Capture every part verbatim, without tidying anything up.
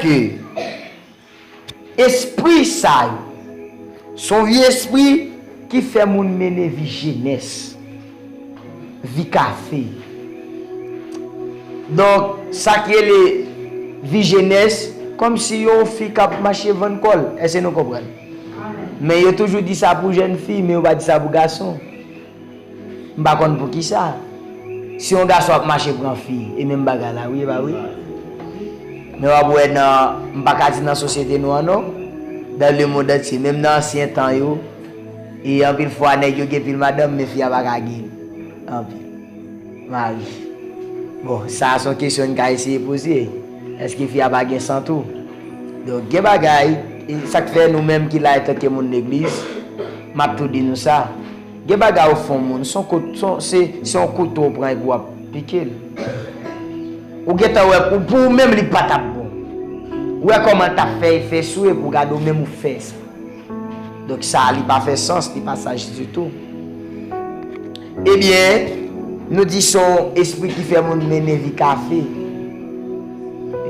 ke espri sa yo, se yon vye espri ki fè moun mennen vi jenès, vi kafe. Donk, sa ki rele vi jenès, kòmsi yon fi k ap mache vann kò l. Èske nou konprann? Men yo toujou di sa pou jèn fi, men yo pa di sa pou gason. M pa konn poukisa. Si yon gason ap mache pran fi, e menm bagay la, wi, e pa vre? Men w ap wè nan, m pa ka di nan sosyete nou an non, dans le monde entier, menm nan ansyen tan yo, e anpil fwa nèg yo gen pil madanm, men fi a pa ka gen anpil mari. Bon, sa a se yon kesyon n ka eseye poze. Èske fi a pa gen san tou? Donk, gen bagay, e sa k fè nou menm ki la antanke moun legliz, m ap tou di nou sa. Gen bagay ou fè yon moun, se yon kout-, se yon, se, se yon kouto w pran epi w ap pike l. Ou gentan wè, pou, pou ou menm, li pa t ap bon. Ou wè kòman l t ap fè efè sou ou epi w gade w menm ou fè sa. Donk, sa a, li pa fè sans, li pa saj ditou. Ebyen, nou di se yon espri ki fè moun mennen vi kafe.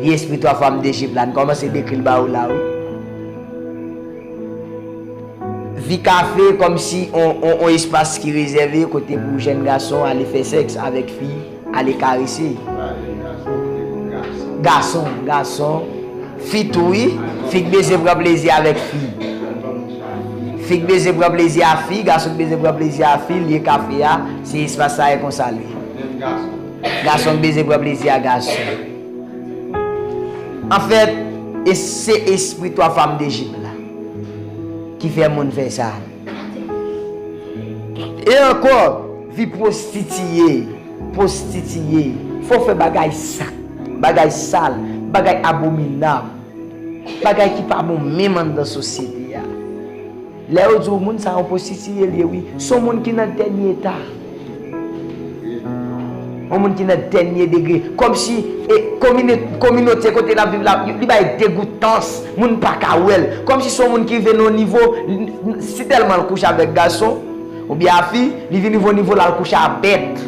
Vye espri twa fanm de jip la, n kòmanse dekri l ba ou la, wi. Vi kafe kòmsi on, on, on espas ki rezève kote pou jèn gason ale fè sèks avèk fi, ale karese. Gason, gason, fi tou wi, fi k bezwen pran plezi avèk fi. Fi k bezwen pran plezi a fi, gason k bezwen pran plezi a fi, lye kafe a, se espas sa e konsa l ye. Gason k bezwen pran plezi a gason. Anfèt, e se espri twa fanm de jip la ki fè moun fè sa. E ankò, vi pwostitiye, pwostitiye, fè w fè bagay sak, bagay sal, bagay abominab, bagay ki pa bon menm anndan sosyete a. Lè yo di w moun sa yon pwostitiye l ye wi, se yon moun ki nan dènye eta. Yon moun ki nan dènye degre. Kòmsi, e, komine-, kominote kote l ap viv la, li bay degoutans. Moun pa ka wè l. Kòmsi se yon moun ki rive nan yon nivo, l-, l-, si tèlman l kouche avèk gason, oubyen a fi, li vin rive yon nivo la, l kouche a bèt.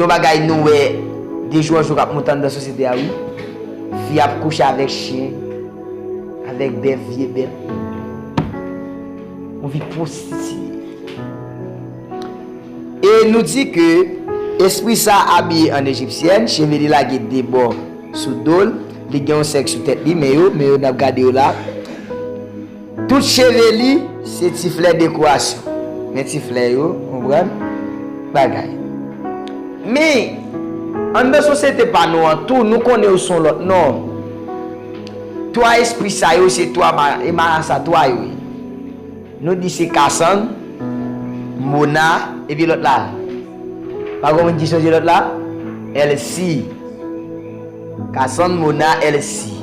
Yon bagay nou wè de jou an jou k ap moute anndan sosyete a, wi. Fi ap kouche avèk chen, avèk bèf, vye bèf. Yon vi pwostitiye. E nou di ke espri sa abiye an ejipsyèn, cheve li lage de bò sou do l, li gen yon sèk sou tèt li, men yo, men yo n ap gade yo la. Tout cheve li se ti flè dekorasyon. Men ti flè yo, konprann? Bagay. Men, anndan sosyete pa nou an tou, nou konnen yo se yon lòt non. Twa espri sa yo, se twa ma-, e marasa twa yo ye. Nou di se Kasann, Mona, epi lòt la. Pa gen moun ki sonje lòt la? Èlsi. Kasann, Mona, Èlsi.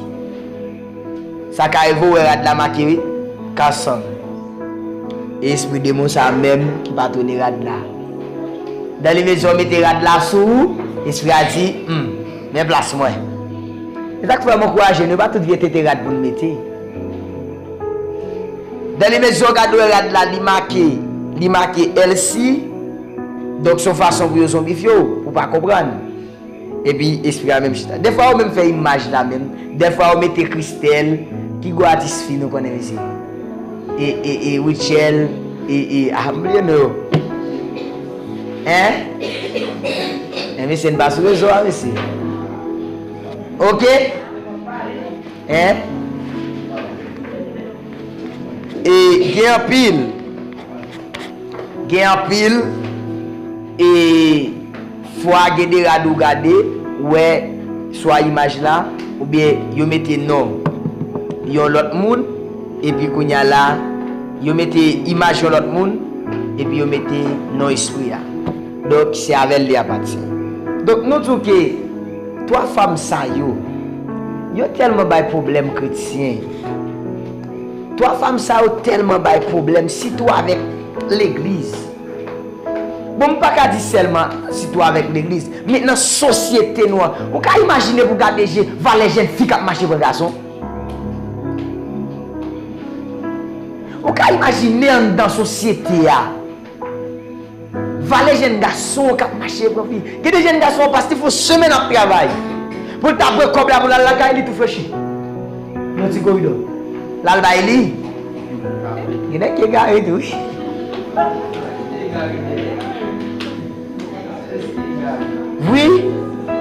Sa ka rive w wè rad la make Kasann. E espri demon sa menm ki patwone rad la. Dan limedya w mete rad la sou ou, espri a di, hmm, men plas mwen. Se sa k fè m ankouraje nou, e pa tout vye tete rad pou n mete. Dan limedya w gade w wè rad la, li make, li make Èlsi. Donk, se yon fason pou yo zonbifye w, pou w pa konprann. Epi, espri a menm chita. Dèfwa, yo menm fè imaj la menm. Dèfwa, yo mete Kristèl. Ki gwo atis fi nou konnen, mesye? E, e, e, Rutshelle, e, e, ah, m bliye non yo. Hein? Men, mesye, n pa sou rezo a, mesye. Oke? Hein? E gen anpil, gen anpil, e fwa gen de rad ou gade, ou wè swa imaj la, oubyen yo mete non yon lòt moun, epi kounye a la, yo mete imaj yon lòt moun, epi yo mete non espri a. Donk, se avè l li apatyen. Donk, nou di w ke twa fanm sa yo, yo tèlman bay pwoblèm kretyen. Twa fanm sa yo tèlman bay pwoblèm, sitou avèk legliz. Bon, m pa ka di sèlman sitou avèk legliz, men nan sosyete nou an, ou ka imajine pou gade je valè jèn fi k ap mache pran gason? Ou ka imajine anndan sosyete a? Valè jèn gason k ap mache pran fi. Gen de jèn gason, pastè, fè yon semèn ap travay. Pou l ta pran kòb la pou l al lakay li tou frechi. Yon ti koridò. L al bay li. Gen nèg ki egare tou, wi. Wi,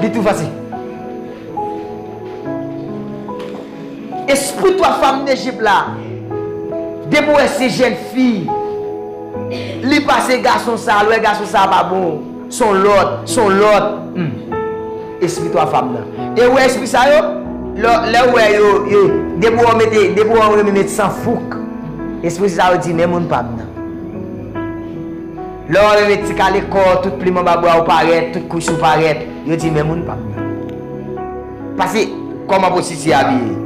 li tou fasil. Espri twa fanm Dejip la, depi w wè se jèn fi, li pase gason sa, l wè gason sa pa bon, son lòt, son lòt. Hmm. Espri twa fanm nan. E w wè espri sa yo, lè, lè w wè yo, yo, depi w mete, depi w renmen met san fouk, espri sa yo di, men moun pa m nan. Lè w renmen ti kale kò, tout plim anba bra w parèt, tout kouch ou parèt, yo di, men moun pa m nan. Paske, kòman pwostitye abiye?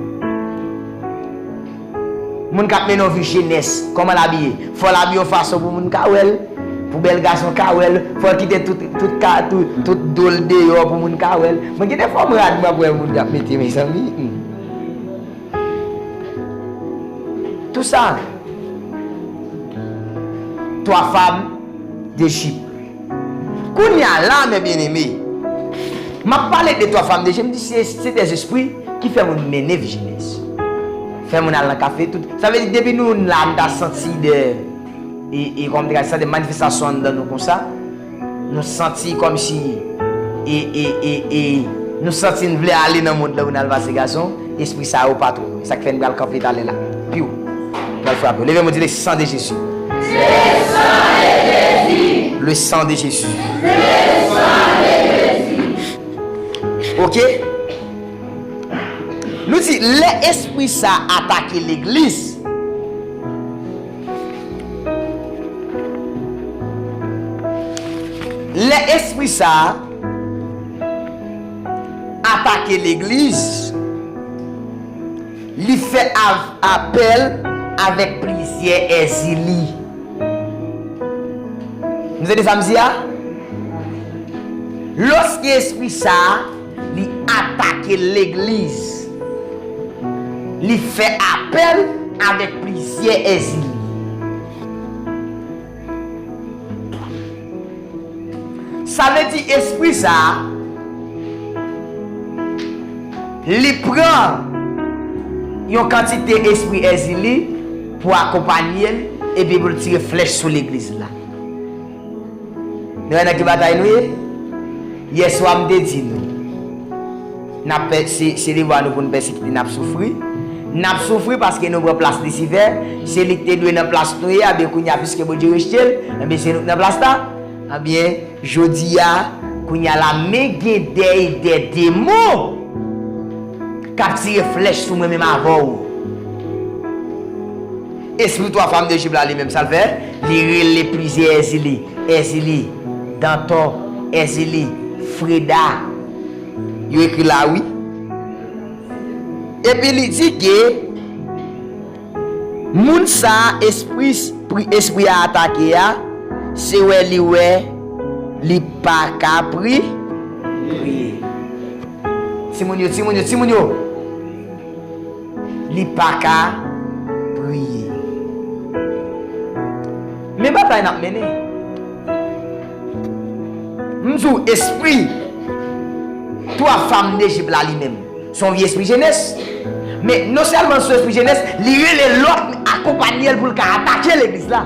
Moun k ap mennen yon vi jenès, kòman l abiye? Fò l abiye yon fason pou moun ka wè l, pou bèl gason ka wè l, fò l kite tout, tout, ka, tout, tout do l deyò pou moun ka wè l. Mwen gen de fòm rad m ap wè moun k ap mete, mezanmi. Hmm. Tout sa. Twa fanm Dejip. Kounye a la, mes bien-aimés, m ap pale de twa fanm Dejip, m di se, se de espri ki fè moun mennen vi jenès. Fè moun al nan kafe, tout. Sa vle di, depi nou la, nou ta santi de, e, e, kòm te ka di sa, de manifestasyon anndan nou konsa, nou santi kòmsi, e, e, e, e, nou santi n vle ale nan mond la pou n al pase gason, espri sa yo pa twò. Sa k fè n pral kanpe talè la. Piw. Pral frape. Leve men w, di, le sang de Jésus. Le sang de Jésus. Ok? Nou di, lè espri sa atake legliz, lè espri sa atake legliz, li fè av-, apèl avèk plizyè Èzili. Nou tande sa m di a? Lòske espri sa a, li atake legliz, li fè apèl avèk plizyè Èzili. Sa vle di espri sa a, li pran yon kantite espri Èzili pou akonpanye l, epi pou l tire flèch sou legliz la. Nou wè nan ki batay nou ye? Yèswa m te di nou, n ap pè-, se, se devwa nou pou n pèsekite, n ap soufri. N ap soufri paske nou pran plas Lisifè. Se li ki te dwe nan plas nou ye, ebyen kounye a, piske Bondye rejte l, ebyen se nou k nan plas la. Ebyen, jodi a, kounye a la, men gen de, de demon k ap tire flèch sou mwen menm avè w. Espri twa fanm Dejip la, li menm, sa l fè? Li rele plizyè Èzili. Èzili, Dantò, Èzili, Freda. Yo ekri la, wi. Epi li di ke moun sa a, espri, pri-, espri a atake a, se wè li wè li pa ka pri-, priye. Timoun yo, timoun yo, timoun yo. Li pa ka priye. Men batay n ap mennen. M di w, espri twa fanm Dejip la, li menm, se yon vye espri jenès. Men non sèlman se yon espri jenès, li rele lòt akonpanye l pou l ka atake legliz la.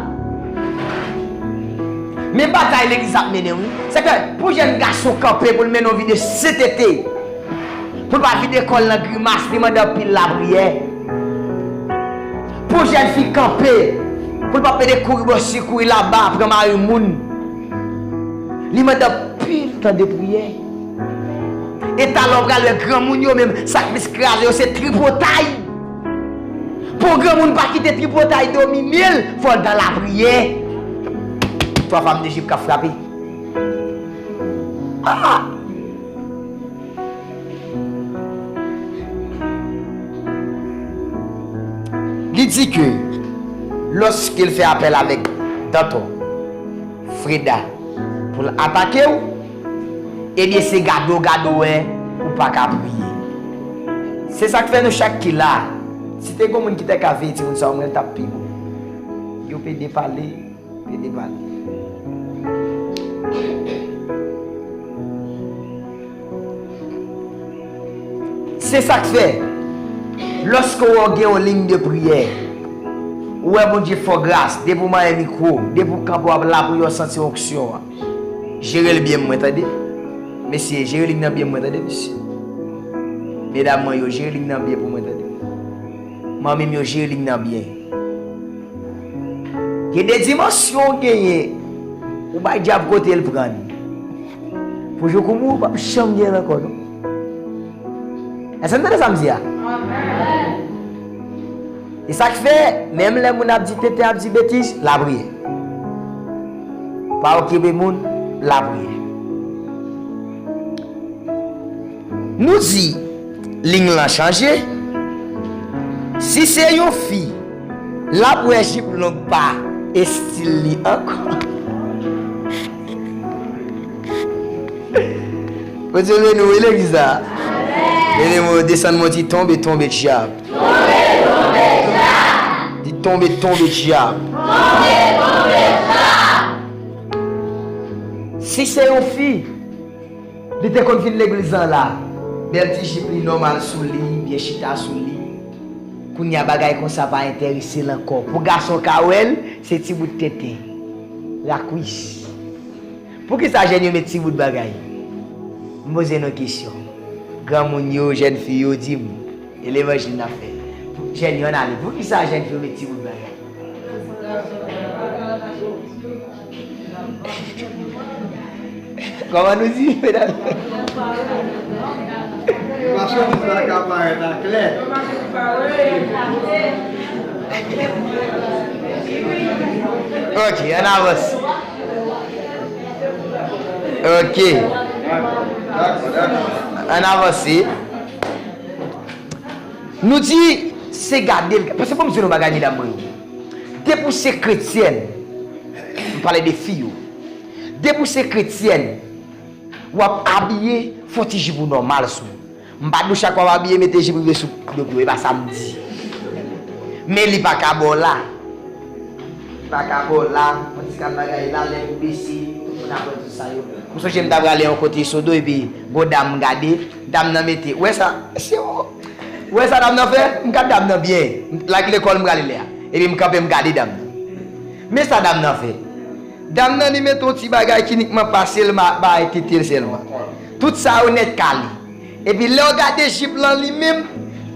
Men batay legliz ap mennen, wi. Se ke pou jèn gason kanpe pou l mennen yon vi de sentete, pou l pa vide kò l nan grimas, li mande anpil lapriyè. Pou jèn fi kanpe, pou l pa pede kouri bò si, kouri laba, pran mari moun. Li mande anpil tan de priyè. E talè w pral wè granmoun yo menm, sa k plis kraze yo, se tripotay. Pou yon granmoun pa kite tripotay domine l, fò l nan lapriyè. Twa fanm Dejip k ap frape. Ah! Li di ke lòske l fè apèl avèk Dantò, Freda, pou l atake w, ebyen, se gade w gade w wè ou pa ka priye. Se sa k fè nou chak ki la, si te gen moun ki te ka veye timoun sa yo, mwen, l t ap pi bon. Yo pede pale. Pede pale. Se sa k fè, lòske w wè w gen yon liy de priyè, ou wè Bondye fè w gras, depi w manyen mikwo, depi w kanpe w ap lapri, w santi onksyon an. Jere l byen pou mwen, tande. Mesye, jere liy nan byen pou mwen, tande, mesye. Medam mwen yo, jere liy nan byen pou mwen, tande. Manmi m yo, jere liy nan byen. Gen de dimansyon w genyen, ou bay dyab kote l pran l. Pou jou koumou, ou p ap janm gen l ankò, non. Èske n tande sa m di a? E sa k fè, menm lè moun ap di tenten, ap di betiz, lapriyè. Pa okipe moun, lapriyè. Nou di, liy lan chanje. Si se yon fi, l ap wè jip long pa estil li ankò. Bondye beni w, wi, legliz la. Beni w, desann mwen ti tonbe, tonbe dyab. Di tonbe, tonbe dyab. Si se yon fi, li te konn vin legliz lan la, bèl ti jip li nòmal sou li, byen chita sou li. Kounye a bagay konsa pa enterese l ankò. Pou gason ka wè l, se ti bout tenten. Rakwis. Poukisa jèn yo met ti bout bagay? M poze nou kesyon. Granmoun yo, jèn fi yo, di m, e levanjil n ap fè. Jèn yo, ann ale. Poukisa jèn fi yo met ti bout bagay? Kòman nou di, medam? Machè, pou sa ka parèt aklè. Ok, ann avanse. Ok. Ann avanse. Nou di, se gade l. Paske fò m di nou bagay, medam mwen yo. Depi w se kretyèn, m pale de fi yo. Depi w se kretyèn, w ap abiye, fè yon ti jip ou nòmal sou ou. M pa di w chak fwa w abiye, mete jip rive sou do pye w, e pa sa m di. Men li pa ka ba w la. Li pa ka ba w la, yon ti kal bagay la, lè nou bese, tout moun ap wè tout sa yo. M sonje m t ap prale yon kote Sodo, epi gon dam m gade, dam nan mete, ou wè sa? Mesye, ou wè sa dam nan fè? M gad dam nan byen. M, like lekòl m prale lè a. Epi m kanpe, m gade dam nan. Men sa dam nan fè. Dam nan, li mete yon ti bagay ki nikman pase l, ma-, bay tete l sèlman. Tout sa yo nèt kale. Epi lè w gade jip lan li menm,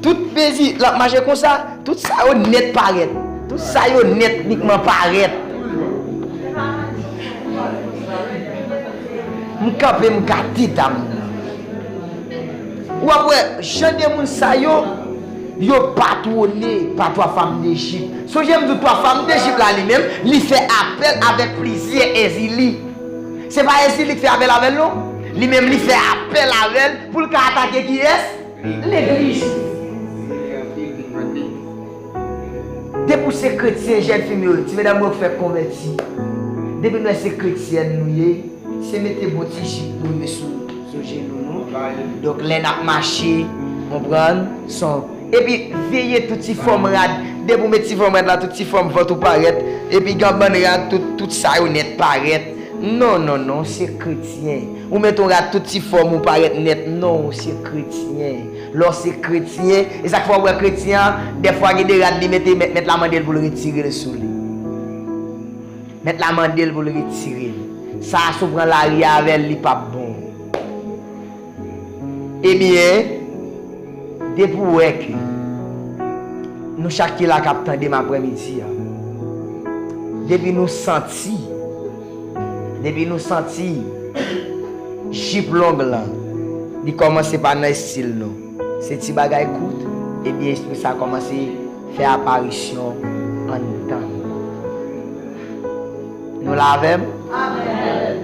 tout mezi, l ap mache konsa, tout sa yo nèt parèt. Tout sa yo nèt nikman parèt. M kanpe, m gade dam nan. W ap wè, jan de moun sa yo, yo patwone pa twa fanm de jip. Sonje m di w twa fanm de jip la li menm, li fè apèl avèk plizyè Èzili. Se pa Èzili k fè apèl avè l non. Li menm li fè apèl avè l pou l ka atake kiyès? Legliz. Depi w se kretyen, jèn fi m yo, ti medam mwen k fèk konvèti. Depi nou wè se kretyèn nou ye, se mete bon ti jip nou rive sou, sou jenou nou. Donk, lè n ap mache, konprann, se yon, epi veye tout ti fòm rad. Depi w met ti fòm rad la, tout ti fòm vant ou parèt. Epi ganbann rad, tout, tout sa yo nèt parèt. Non, non, non, w se kretyen. Ou met yon rad, tout ti fòm ou parèt nèt. Non, w se kretyen. Lè w se kretyen, e sa k fè w wè kretyen an, dèfwa gen de rad li mete, mèt, mèt la mande l pou l retire l sou li. Mèt la mande l pou l retire l. Sa a, si w pran lari a avè l, li p ap bon. Ebyen, depi w wè ke nou chak ki la k ap tande m aprèmidi a, depi nou santi, depi nou santi jip long lan, li kòmanse pa nan estil nou, se ti bagay kout, ebyen, espri sa a kòmanse fè aparisyon anndan nou. Nou la avè m? Amèn.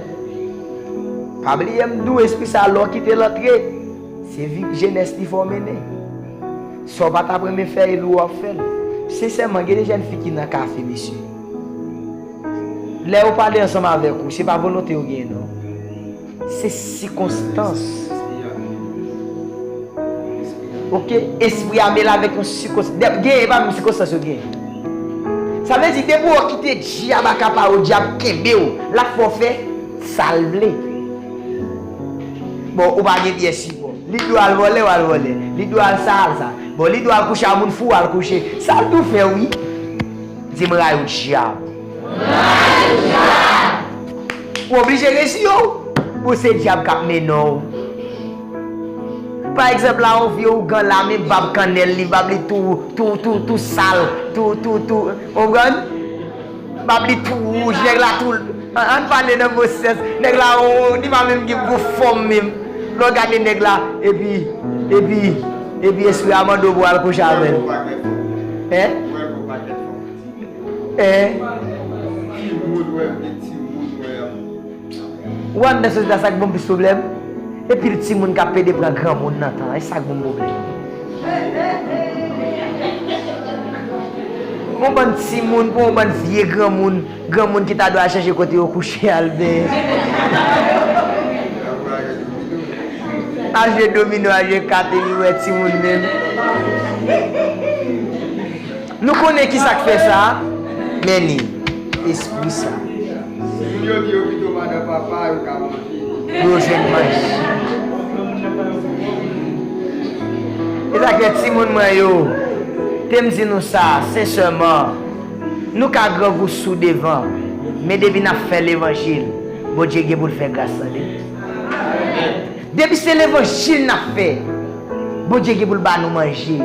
Pa bliye m di w, espri sa a, lè w kite l antre, se vi jenès li fè w mennen. Sa w pa t ap renmen fè, e lè w ap fè l. Sensèman, gen de jèn fi ki nan kafe, mesye. Lè yo pale ansanm avèk ou, se pa volonte yo genyen, non. Se sikonstans. Oke? Espri a mele avèk yon sikonstans. Dè-, genyen, e pa menm sikonstans yo genyen. Sa vle di, depi w kite dyab akapare w, dyab kenbe w, l ap fè w fè sa l vle. Bon, ou pa gen pyès sipò. Li dwe al vòlè, w al vòlè. Li dwe al sa, al sa. Bon, li dwe al kouche a moun fou, al kouche. Sa l tou fè, wi. Di m ray ou dyab. Ou oblije resi yo. Ou se dyab k ap mennen w. Pa egzanp, la, yon vye ougan la, men bab kannèl li, bab li tou, tou, tou, tou sal, tou, tou, tou. Ou konprann? Bab li tou wouj, nèg la tou. Ann, ann pale nan bon sans. Nèg la, oh, li pa menm gen bon fòm menm. Lè w gade nèg la, epi, epi, epi espri a mande w pou w al kouche avè l. Hein? Hein? Ou wè anndan sosyete a, sa k ban m plis pwoblèm? E pil timoun k ap pede pran granmoun nan tan, e sa k ban m pwoblèm. Yon bann timoun pou yon bann vye granmoun, granmoun ki ta dwe al chèche kote yo kouche al benyen. Al jwe domino, al jwe kat, epi wè timoun menm. Nou konnen ki sa k fè sa, men ni espri sa. Moun yo di yo pito madan papa, yo ka manje. Yo jwenn manje. E sa k fè timoun mwen yo, te m di nou sa, sensèman, nou ka grangou sou devan, men depi n ap fè levanjil, Bondye gen pou l fè gras, tande. Depi se levanjil n ap fè, Bondye gen pou l ba nou manje.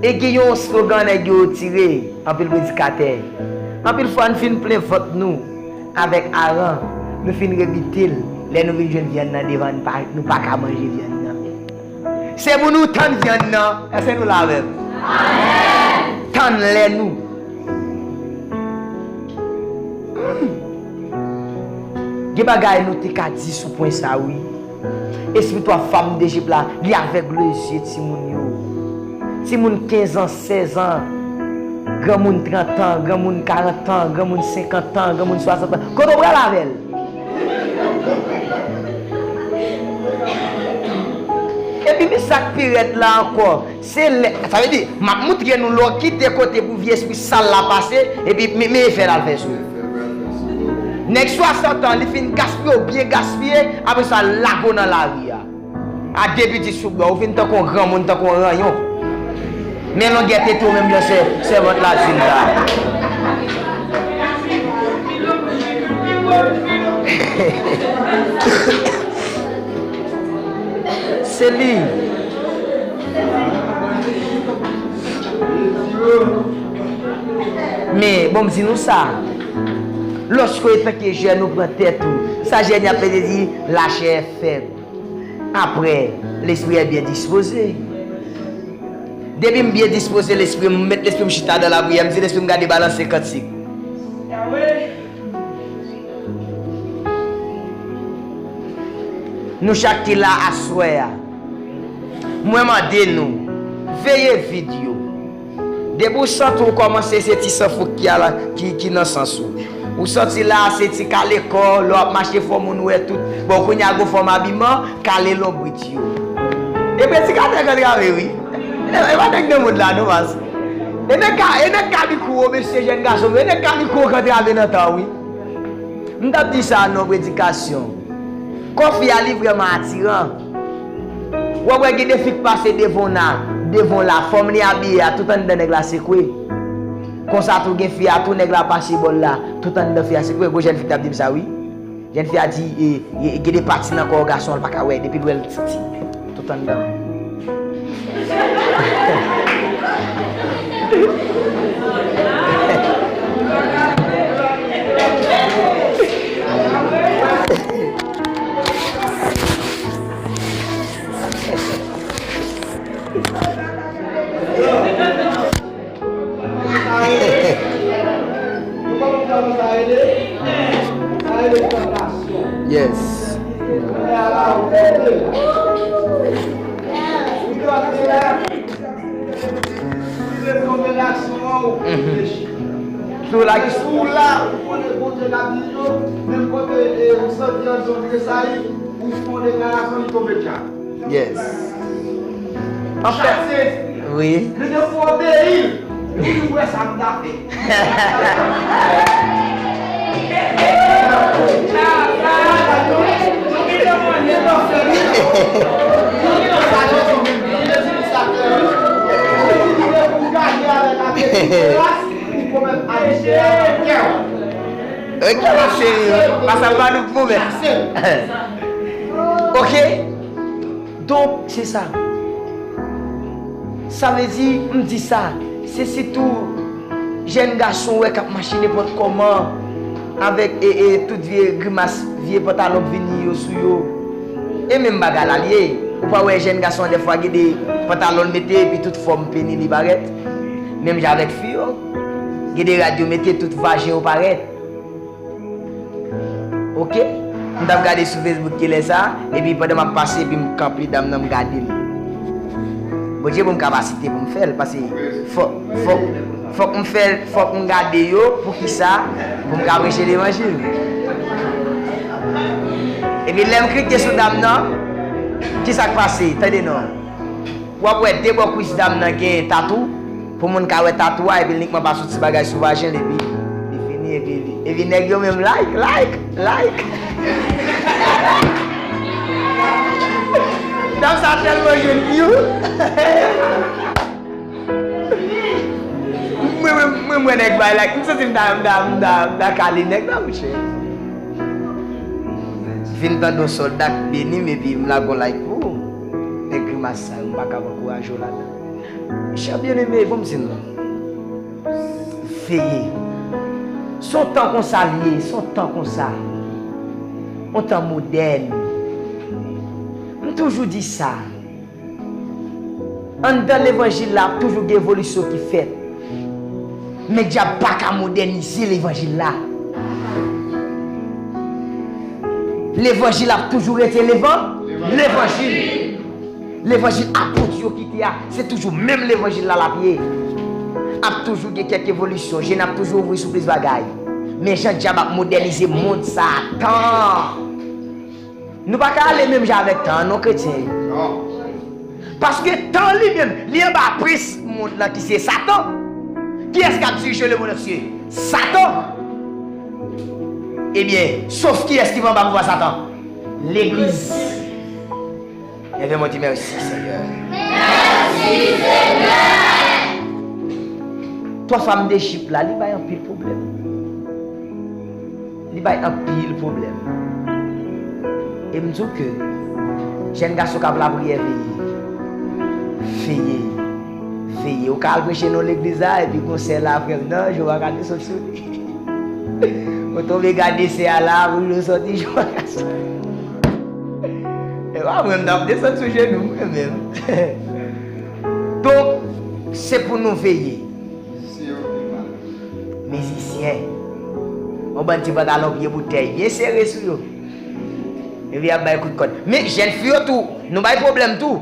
E gen yon slogan nèg yo tire, anpil predikatè. Anpil fwa, n fin plen vant nou avèk aran, nou fin rebite l. Lè nou vin jwenn vyann nan devan, nou pa, nou pa ka manje vyann nan. Se pou nou tann vyann nan. Èske nou la avè m? Amèn! Tann lè nou. Hmm. Gen bagay nou te ka di sou pwen sa, wi. Espri twa fanm de Jip la, li avègle zye timoun yo. Timoun kenz an, sèz an, granmoun trant an, granmoun karant an, granmoun senkant an, granmoun swasant an. Kote w pral avè l? Epi, men sa k pi rèd la ankò, se lè, sa vle di, m ap moutre nou lè w kite kote pou vye espri sal la pase, epi men, men efè l al fè sou ou. Nèg swasant an, li fin gaspiye w, byen gaspiye, apre sa, l lage w nan lari a. A de pitit sou bò, ou vin tankou yon granmoun, tankou yon ranyon. Men longè tete w menm jan sè, sèvant la di l la. Se li. Men, bon, m di nou sa. Lorsque, etanke jèn, ou pran tèt ou, sa jèn y ap pede di, la chair est faible. Après, l'esprit est bien disposé. Depi m byen dispoze lespri m, m met lespri m chita nan lapriyè, m di lespri m gade balanse kantik. Nou chak ki la aswè a, mwen mande nou, veye vid yo. Depi w santi w kòmanse se ti san fouk ki ala, ki, ki nan sans ou. Ou santi la se ti kale kò, lè w ap mache fò moun wè tout. Bon, kounye a gon fòm abiman, kale lonbrit yo. E predikatè k antrave, wi. E, e pa nèg nan mond la, non, mas. E nèg ka, e nèg ka mikwo, mesye jèn gason, e nèg ka mikwo k antrave nan tan, wi. M t ap di sa nan yon predikasyon. Kò fi a, li vrèman atiran. W ap wè gen de fi k pase devan w la, devan w la, fòm li abiye a, tout anndan nèg la sekwe. Konsa tou gen fi a tou, nèg la pase bò l la, tout anndan fi a sekwe. Gon jèn fi k t ap di m sa, wi. Jèn fi a di, e, e, gen de pati nan kò gason an, l pa ka wè, depi l wè l santi tout anndan. Yes. Mhm. Sou la, sou la, ou konnen Bondye ka di yo, menm kote, e, ou santi an zon tresayi, ou fè yon deklarasyon, li tonbe dja. Yes. Anfèt, wi. Li te fè obeyi l. Li di, "Ou wè sa m ta fè." Li te fè obeyi l. Li te fè obeyi l. Cheri, pa sa pa nou pwomèt. Ok? Donk, se sa. Sa vle di, m di sa, se sitou jèn gason w wè k ap mache nenpòt kòman, avèk, e, e, tout vye grimas, vye pantalon k vini yo sou yo. E menm bagay la l ye. Ou pa wè jèn gason an dèfwa gen de pantalon l mete epi tout fòm peni li parèt? Menm jan avèk fi yo. Gen de rad yo mete tout vajen yo parèt. Ok? M t ap gade sou Facebook kilè sa, epi pandan m ap pase, epi m kanpe dam nan, m gade l. Bondye ban m kapasite pou m fè l, paske fòk, fòk, fòk m fè l, fòk m gade yo, poukisa, pou m ka preche levanjil. Epi lè m klike sou dam nan, kisa k pase? Tande non. W ap wè de bò kwis dam nan gen tatou. Pou moun ka wè tatou a, epi l nikman pa sou ti bagay sou vajen l, epi li fini, epi li, epi nèg yo menm like, like, like. Dam sa tèlman jwenn view. Mwen, mwen, mwen, mwen nèg bay like. M santi m ta, m ta, m ta, m ta kale nèg la, monchè. Vin tande yon sòlda k beni m, epi m lage yon like pou ou. Men grimas sa yo, m pa ka pa ankouraje w ladan. Chè byeneme, bon m di nou. Veye. Se yon tan konsa l ye, se yon tan konsa. Yon tan modèn. M toujou di sa. Anndan levanjil la, ap toujou gen evolisyon ki fèt. Men dyab pa ka modènize levanjil la. Levanjil ap toujou rete levan, levanjil. Levanjil apot yo kite a, se toujou menm levanjil la l ap ye. Ap toujou gen kèk evolisyon, je n ap toujou ouvri sou plis bagay. Men jan dyab ap modènize mond sa a tan. Nou pa ka ale menm jan avèk tan an non, kretyen yo. Paske tan li menm, li anba prens mond lan ki se Satan. Kiyès k ap dirije lemonn antye? Satan. Ebyen, sof kiyès ki pa anba pouvwa Satan? Legliz. Leve men w di, mèsi, Senyè. Mèsi, Senyè. Twa fanm Dejip la, li bay anpil pwoblèm. Li bay anpil pwoblèm. E m di w ke jèn gason k ap lapriyè, veye. Veye. Veye. Ou ka al preche nan legliz la, epi gon sè la, frè m nan, je w a gade sòt sou li. Ou tonbe gade sè a la, pou yo sòti, je w a gade sòt. E pa mwen, m t ap desann sou jenou m, mwen menm. Donk, se pou nou veye. Mizisyen. Yon bann ti pantalon pye boutèy byen sere sou yo. Epi y ap bay kout kòd. Men jèn fi yo tou, nou bay pwoblèm tou.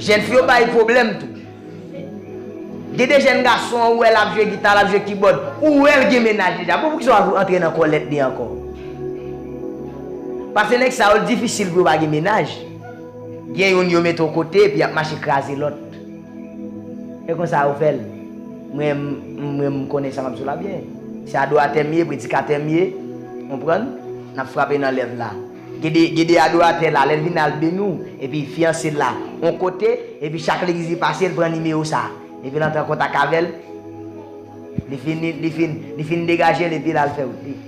Jèn fi yo bay pwoblèm tou. Gen de jèn gason, ou wè l ap jwe gita, l ap jwe kibòd. Ou wè l gen mennaj deja. Bon, poukisa w ap antre nan kòlèt li ankò? Paske nèg sa yo, l difisil pou yo pa gen mennaj. Gen youn yo mete yon kote, epi y ap mache kraze lòt. E konsa yo fè l. Mwen, m, mwen, m konnen sa m ap di w la byen. Se adoratè m ye, predikatè m ye, konprann? N ap frape nan lèv la. Gen de, gen de adoratè la, lè l vin al beni w, epi fiyanse l la, yon kote, epi chak legliz li pase, l pran nimewo sa. Epi l antre an kontak avè l, li fin, li fin, li fin degaje l, epi l al fè wout li.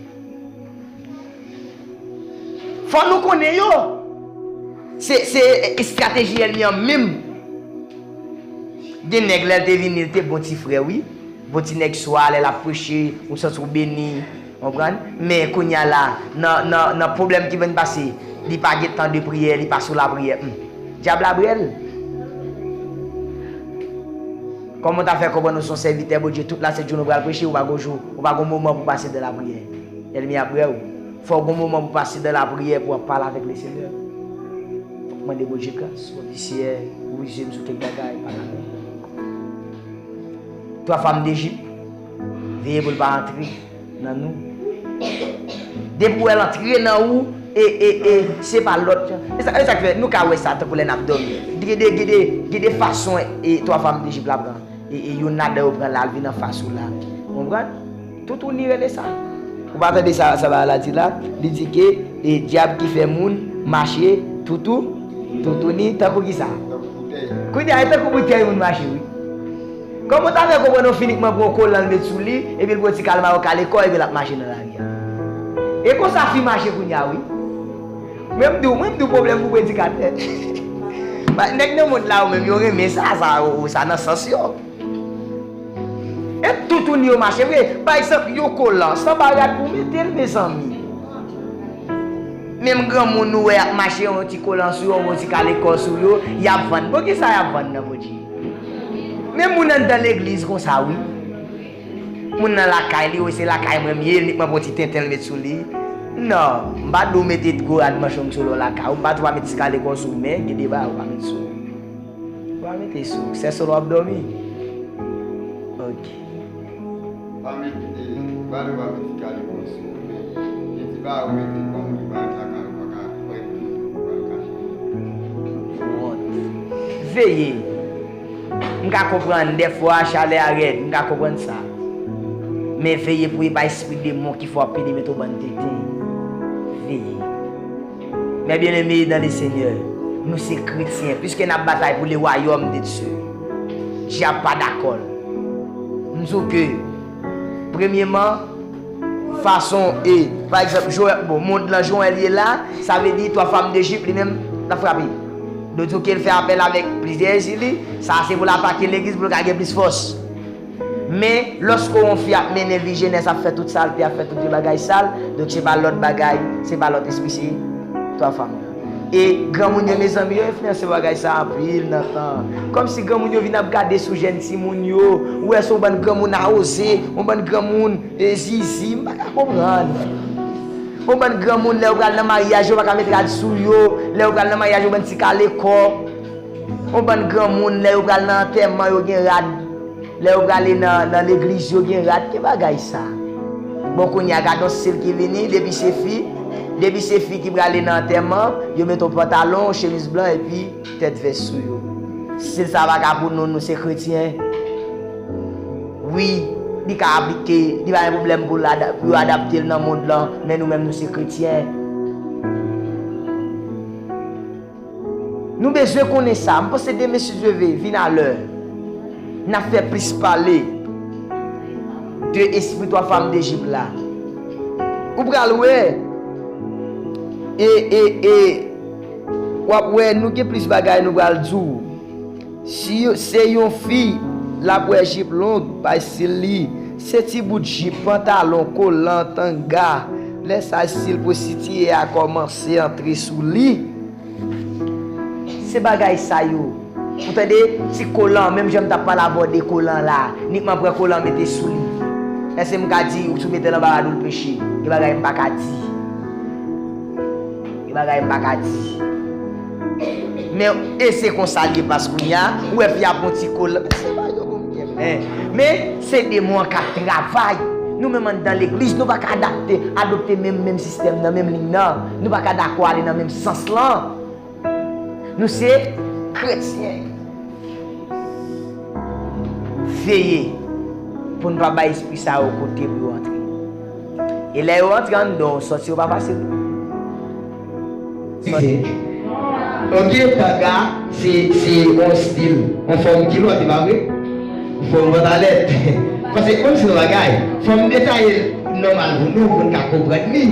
Fò nou konnen yo. Se, se estrateji ènmi an menm. Gen nèg lè l te vini, l te bon ti frè, wi. Bon ti nèg swa, lè l ap preche, ou santi w beni, konprann? Men kounye a la, nan, nan, nan pwoblèm ki vin pase, li pa gen tan de priyè, li pa sou lapriyè. Hmm. Dyab la brè l. Kòman w ta fè konprann ou se yon sèvitè Bondye, tout lasent jounen ou pral preche, ou pa gon jou, ou pa gon moman pou pase dan lapriyè? Ènmi ap brè w. Fò w gon moman pou pase dan lapriyè pou w ap pale avèk Lesenyè. Fò w mande Bondye gras. Bondye, Seyè, korize m sou kèk bagay, pa nan men. Twa fanm Dejip, veye pou l pa antre nan nou. Depi w wè l antre nan ou, e, e, e, se pa lòt. E sa, e sa k fè, nou ka wè sa tankou lè n ap dòmi. Gen de, gen de, gen de fason, e, twa fanm Dejip la pran. E, e youn ladan yo pran l al vin anfas ou la. Konprann? Toutouni rele sa. Ou pa tande sa, sa bagay la di la? Li di ke, e, dyab ki fè moun mache toutou, toutouni, tankou ki sa? Kounye a, e tankou boutèy moun mache, wi. Kòman w ta fè konprann yon fi inikman pran yon kolan l met sou li, epi l pran ti kalmar yo kale kò, epi l ap mache nan lari a? E konsa fi mache kounye a, wi. Mwen m di w, mwen m di w pwoblèm pou predikatè. Ba, nèg nan mond la, yo menm, yo renmen sa, sa, yo, sa nan sans yo. E toutouni yo mache vre. Pa egzanp, yon kolan, se anba rad pou w mete l, mezanmi. Menm granmoun ou wè y ap mache, yon ti kolan sou yo, yon ti kale kò sou yo, y ap vann. Bon, kisa y ap vann nan, Bondye? Menm moun anndan legliz konsa, wi. Moun nan lakay li, wi, se lakay mwen m ye, li pran yon ti tenten l met sou li. Non, m pa di w mete gwo rad manchong sou lò lakay ou, m pa di w pa mete ti kale kò sou, men gen de bagay ou pa mete sou. Ou pa mete sou, se sou lò w ap dòmi. Ok. Pa mete, pa di w pa mete ti kale kò sou, men gen ti bagay ou mete kòm li pa lakay ou pa ka wè ki ou pral kache. Veye. M ka konprann, dèfwa, chalè a rèd, m ka konprann sa. Men veye pou e pa espri demon ki fè w ap pede met yon bann tenten. Veye. Mes bien-aimés dans le Seigneur, nou se kretyen, piske n ap batay pou le wayòm de Dye. Dyab pa dakò l. M di w ke, premyeman, fason e, pa egzanp, Joel, bon, mond lan Joel ye la, sa vle di twa fanm de Ejip, li menm, l ap frape. Donk, di w ke l fè apèl avèk plizyè ezi li, sa se pou l atake legliz, pou l ka gen plis fòs. Men, lòske yon fi ap mennen vi jenès, ap fè tout salte, ap fè tout vye bagay sal, donk se pa lòt bagay, se pa lòt espri, se twa fanm nan. E granmoun yo, mezanmi, yo enfliyanse bagay sa anpil nan tan. Kòmsi granmoun yo vin ap gade sou jèn timoun yo. Ou wè, se yon bann granmoun awoze, yon bann granmoun, e, zizi, m pa ka konprann. Yon bann granmoun, lè yo pral nan maryaj, yo pa ka met rad sou yo. Lè yo pral nan maryaj, yo bann ti kale kò. Yon bann granmoun, lè yo pral nan antèman, yo gen rad. Lè yo prale nan, nan legliz, yo gen rad, ki bagay sa? Bon, kounye a, gad yon stil ki vini, depi se fi, depi se fi ki prale nan antèman, yo met yon pantalon, yon chemiz blan, epi tèt vès sou yo. Stil sa pa ka pou nou, nou se kretyen. Wi, li ka aplike, li pa gen pwoblèm pou l ada-, pou yo adapte l nan mond lan, men nou menm, nou se kretyen. Nou bezwen konnen sa. M panse demen, si Dye ve, vin a lè, n ap fè plis pale de espri twa fanm de Ejip la. Ou pral wè, e, e, e, w ap wè, nou gen plis bagay nou pral di w. Si yo, se yon fi, l ap wè jip long, bay stil li. Se ti bout jip, pantalon, kolan, tanga. Lè sa, stil pwostitiye a kòmanse antre sou li. Se bagay sa yo. Ou tande, ti kolan, menm jan m t ap pale avè w de kolan la, nikman pran kolan mete sou li. Èske m ka di ou si w mete l anba rad ou l peche? Gen bagay m pa ka di. Gen bagay m pa ka di. Men, e se konsa l ye, paske kounye a, ou wè fi a pran ti kolan. Se pa yo bon, men, men se demon an k ap travay. Nou menm anndan legliz, nou pa ka adapte, adopte menm, menm sistèm nan, menm liy nan. Nou pa ka dakò ale nan menm sans lan. Nou se kretyen. Veye pou n pa bay espri sa yo kote pou yo antre. E lè yo antre anndan w, sòti yo pa fasil. Sòti. Ok, tanga, se, se yon stil, yon fòm kilòt, e pa vre? Fòm pantalèt. Paske konn se yon bagay. Fòm detaye nòmal pou nou, pou n ka konprann li.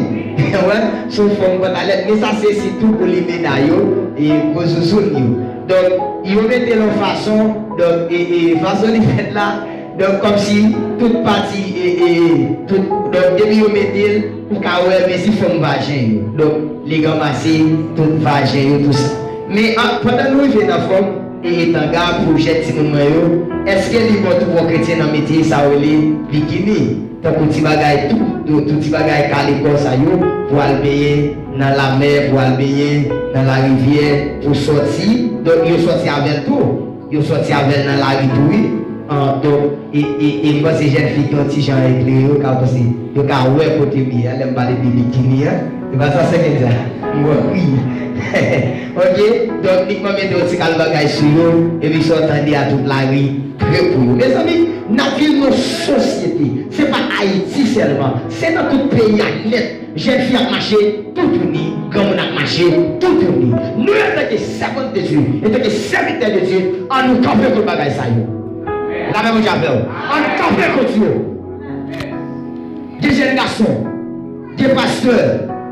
Wè, se yon fòm pantalèt. Men sa se sitou pou limena yo, e gwo zouzoun yo. Donk, yo mete l yon fason, donk, e, e fason li fèt la, donk, kòmsi tout pati, e, e, tout, donk, depi yo mete l, ou ka wè, men si fòm vajen yo. Donk, li ranmase tout vajen yo, tout sa. Men, an, pandan nou rive nan fòm, e, e tanga pou jèn timoun mwen yo, èske li bon tou pou yon kretyen nan mete sa yo rele bikini? Tankou ti bagay tou, tou, tou ti bagay kale kò sa yo, pou al benyen nan lamè, pou al benyen nan larivyè, pou sòti. Donk, yo sòti avè l tou. Yo sòti avè l nan lari tou, wi. An, donk, e, e, e m panse jèn fi ki yon ti jan eklere yo ka panse, yo ka wè kote m ye a, lè m pale de bikini an. Se pa sa, sè Kenza? M wè, wi. Ok? Donk, nikman mete yon ti kal bagay sou yo, epi sa w tande a tout lari, prè pou yo. Mezanmi, n ap viv nan sosyete. Se pa Ayiti sèlman. Se nan tout peyi a nèt. Jèn fi ap mache toutouni, granmoun ap mache toutouni. Nou, antanke sèvant de Dye, antanke sèvitè de Dye, ann nou kanpe kont bagay sa yo. Lapè Bondye avè w. Ann kanpe kont yo. Gen jèn gason, gen pastè,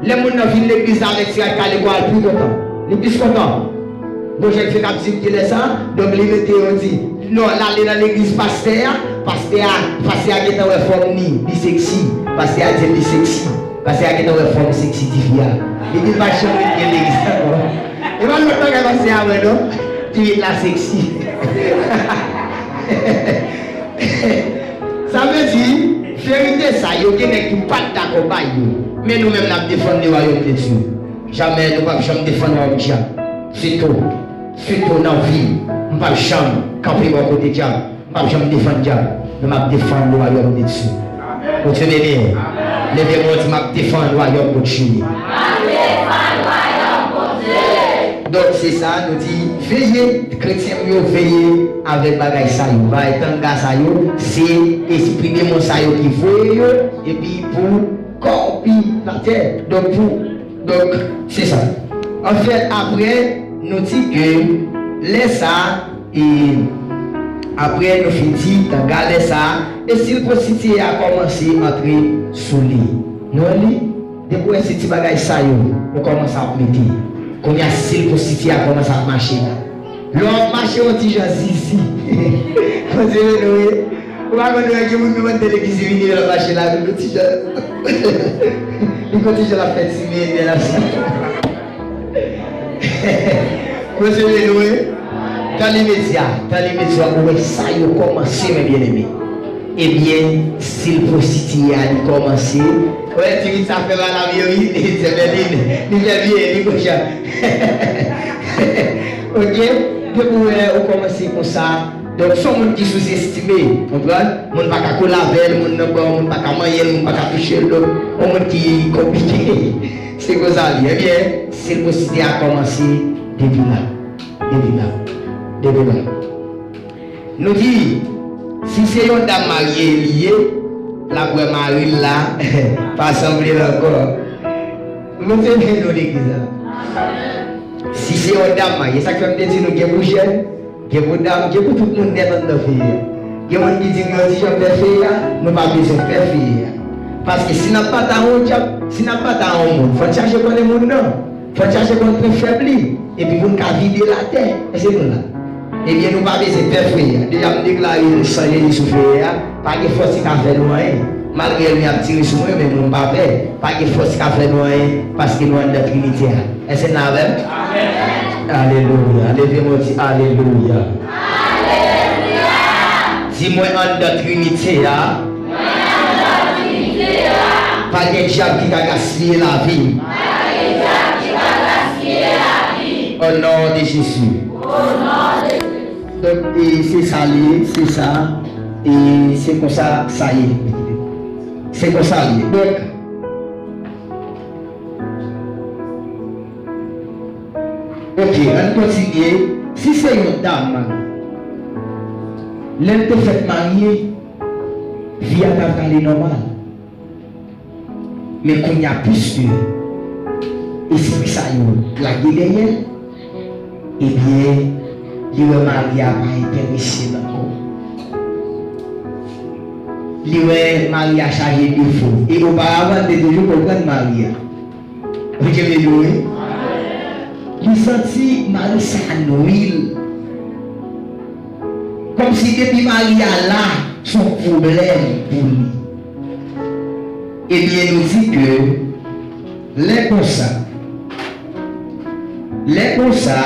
lè moun nan vin legliz la avèk ti rad kale, kò a l pi kontan. Li plis kontan. Gon jèn fi k ap di m ki lè sa, donk li mete yo di, non, l ale nan legliz pastè a, pastè a, pastè a gentan wè fòm li, li seksi. Pastè a di l li seksi. Pastè a gentan wè fòm seksi tifi a. Li di l pa janm ret gen legliz ankò. E pa lòt bagay pastè a wè non. Pitit la seksi. Sa vle di, verite sa, yo gen nèg ki pa t dakò bay yo. Men nou menm n ap defann le wayòm de Dye. Jamè nou p ap janm defann wayòm dyab. Sitou, sitou nan vi m, m p ap janm kanpe bò kote dyab. M p ap janm defann dyab, men m ap defann le wayòm de Dye. Bondye beni w. Leve men w, di, m ap defann wayòm Bondye. Donk, se sa, nou di, veye, kretyen m yo, veye avèk bagay sa yo. Bagay tanga sa yo, se espri demon sa yo ki voye yo, epi pou kòpi latè. Donk, pou, donk, se sa. Anfèt, apre, nou di ke lè sa, E apre nou fin di, tanga lè sa a, estil pwostitiye a kòmanse antre sou li. Nou wè li? Depi w wè se ti bagay sa yo, ou kòmanse ap mete. Kounye a, estil pwostitiye a kòmanse ap mache la. Lè w ap mache yon ti jan zizi. Bondye beni w, wi. Ou pa konn wè gen moun menm anndan legliz li vini, lè l ap mache la, li gon ti jan. Li gon ti jan l ap fè ti men, men l ap sa. Bondye beni w, wi. Tan limedya, tan limedya, ou wè sa yo kòmanse, men byeneme. Ebyen, estil pwostitiye a, li kòmanse. Ou wè, ti vit sa fè mal a vye, wi. Li fè byen, li, li fè byen, li konsa. Oke? Depi w wè, ou kòmanse konsa. Donk, se yon moun ki souzestime, konprann? Moun pa ka kole avè l, moun nan bon, moun pa ka manyen l, moun pa ka touche l. Donk, yon moun ki konplike. Se konsa l ye. Ebyen, estil pwostitiye a kòmanse depi la. Depi la. Depi la. Nou di, si se yon dam marye li ye, l ap wè mari l la, pa sanble l ankò. Bondye beni w legliz la. Si se yon dam marye, sa k fè m te di nou gen pou jèn, gen pou dam, gen pou tout moun nèt anndan feye a. Gen moun ki di m yon ti jan pè feye a, nou pa bezwen pè feye a. Paske si n ap batay yon dyab, si n ap batay yon moun, fò n chache konnen moun nan. Fò n chache konn pwen fèb li, epi pou n ka vide l atè. Èske nou la? Ebyen, nou pa bezwen pè feye a. Deja m deklare san Jezi sou feye a, pa gen fòs ki ka fè nou anyen. Malgre ènmi ap tire sou mwen, men mwen pa pè. Pa gen fòs ki ka fè nou anyen, paske nou anndan Trinite a. Èske n la avè m? Alelouya. Leve men w, di alelouya. Di mwen anndan Trinite a. Pa gen dyab ki ka gaspiye lavi m. O non de Jezi. Donk, e, se sa li ye, se sa, e, se konsa sa ye. Se konsa li ye. Donk, oke, ann kontinye. Si se yon dam, lè l te fèk marye, vi a t ap ale nòmal. Men kounye a, piske espri sa yo lage dèyè l, ebyen, li wè mari a pa enterese l ankò. Li wè mari a chaje defo. E oparavan, l te toujou konprann mari a. Bondye beni w, wi. Li santi mari sa a nwi l. Kòmsi depi mari a la, se yon pwoblèm pou li. Ebyen, nou di ke lè konsa, lè konsa,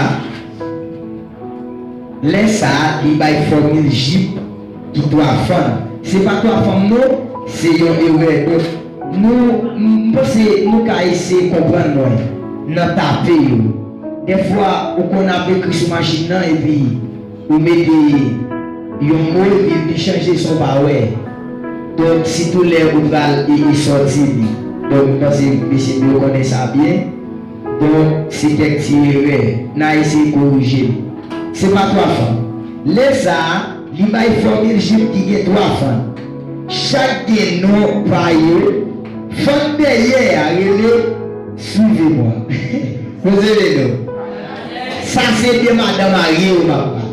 lè sa a, li bay fòmil jip ki twa fann. Se pa twa fann non, se yon erè. Donk, nou, m, m panse nou ka eseye konprann mwen nan tape yo. Dèfwa, ou konn ap ekri sou machin nan, epi ou mete yon mo, epi li chanje san w pa wè. Donk, sitou lè ou pral e, e sòti li. Donk, m panse mesye m yo konnen sa byen. Donk, se kèk ti erè. N a eseye korije l. Se pa twa fann. Lè sa a, li bay fòmil jip ki gen twa fann. Chak gen non pa yo. Fann dèyè a rele Suivez-moi. Bondye beni w. Sa se de madanm marye yo m ap pale.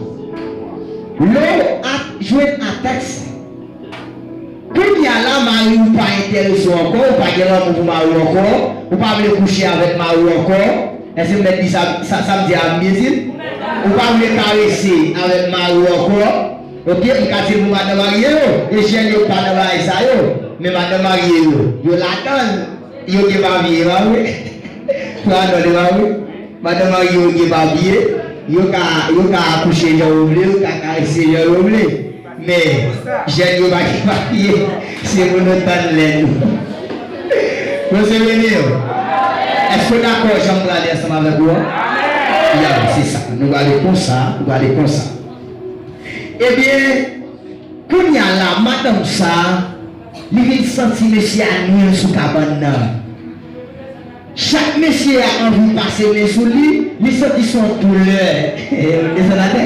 Lè w ap jwenn atak sa. Kounye a la, mari w pa enterese w ankò, ou pa gen lanmou pou mari w ankò, ou pa vle kouche avèk mari w ankò. Èske m mèt di sa, sa, sa m di a, m byen di l? Ou pa vle karese avèk mari w ankò. Oke, m ka di l pou madanm marye yo, e jèn yo pa nan bagay sa yo, men madanm marye yo, yo ladan l, yo gen papye, e pa vre? Pran non, e pa vre? Madanm marye yo gen papye, yo ka, yo ka akouche jan yo vle, yo ka karese jan yo vle. Men, jèn yo pa gen papye, se pou nou tann lè nou. Bondye beni w. Èske w dakò jan m prale ansanm avèk ou an? Ya, se sa. Nou prale konsa, nou prale konsa. Ebyen, kounye a la, madanm sa, li vin santi mesye a nwi l sou kabann nan. Chak mesye a anvi pase men sou li, li santi se yon doulè. Desann atè.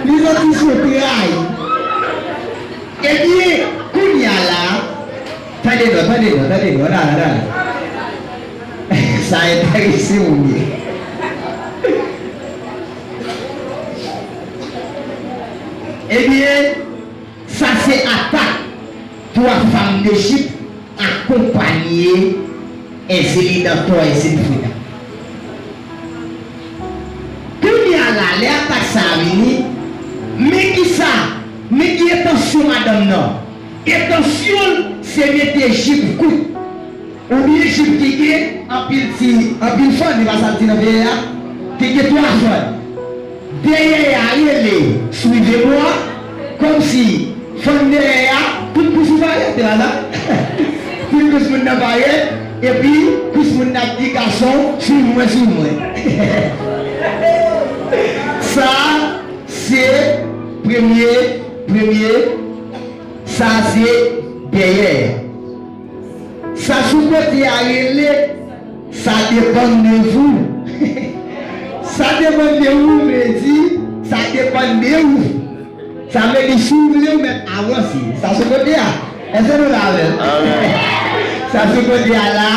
Li santi se yon tray. Ebyen, kounye a la, tande non, tande non, tande non, la, la, la. Sa enterese moun ye. Ebyen, sa se atak twa fanm Ejip akonpanye Èzili Dantò, Èzili Frida. Kounye a la, lè atak sa a vini, men kisa, men ki entansyon madanm nan. Entansyon l se mete jip kout. Oubyen jip ki gen anpil ti, anpil fann, e pa sa l di nan dèyè a, ki gen twa fann. Dèyè a rele, suivez-moi, kòmsi fann dèyè a, tout kous ou parèt, e pa sa? Tout kous moun nan parèt, epi kous moun nan ap di gason, suiv mwen, suiv mwen. Sa, se premye, premye, sa se dèyè. Sa sou kote a rele, ça dépend de vous. Ça dépend de vous vle di, sa depann de ou. Sa vle di, si w vle, ou mèt avanse. Sa sou kote a. Èske nou la avè m? Sa sou kote a la.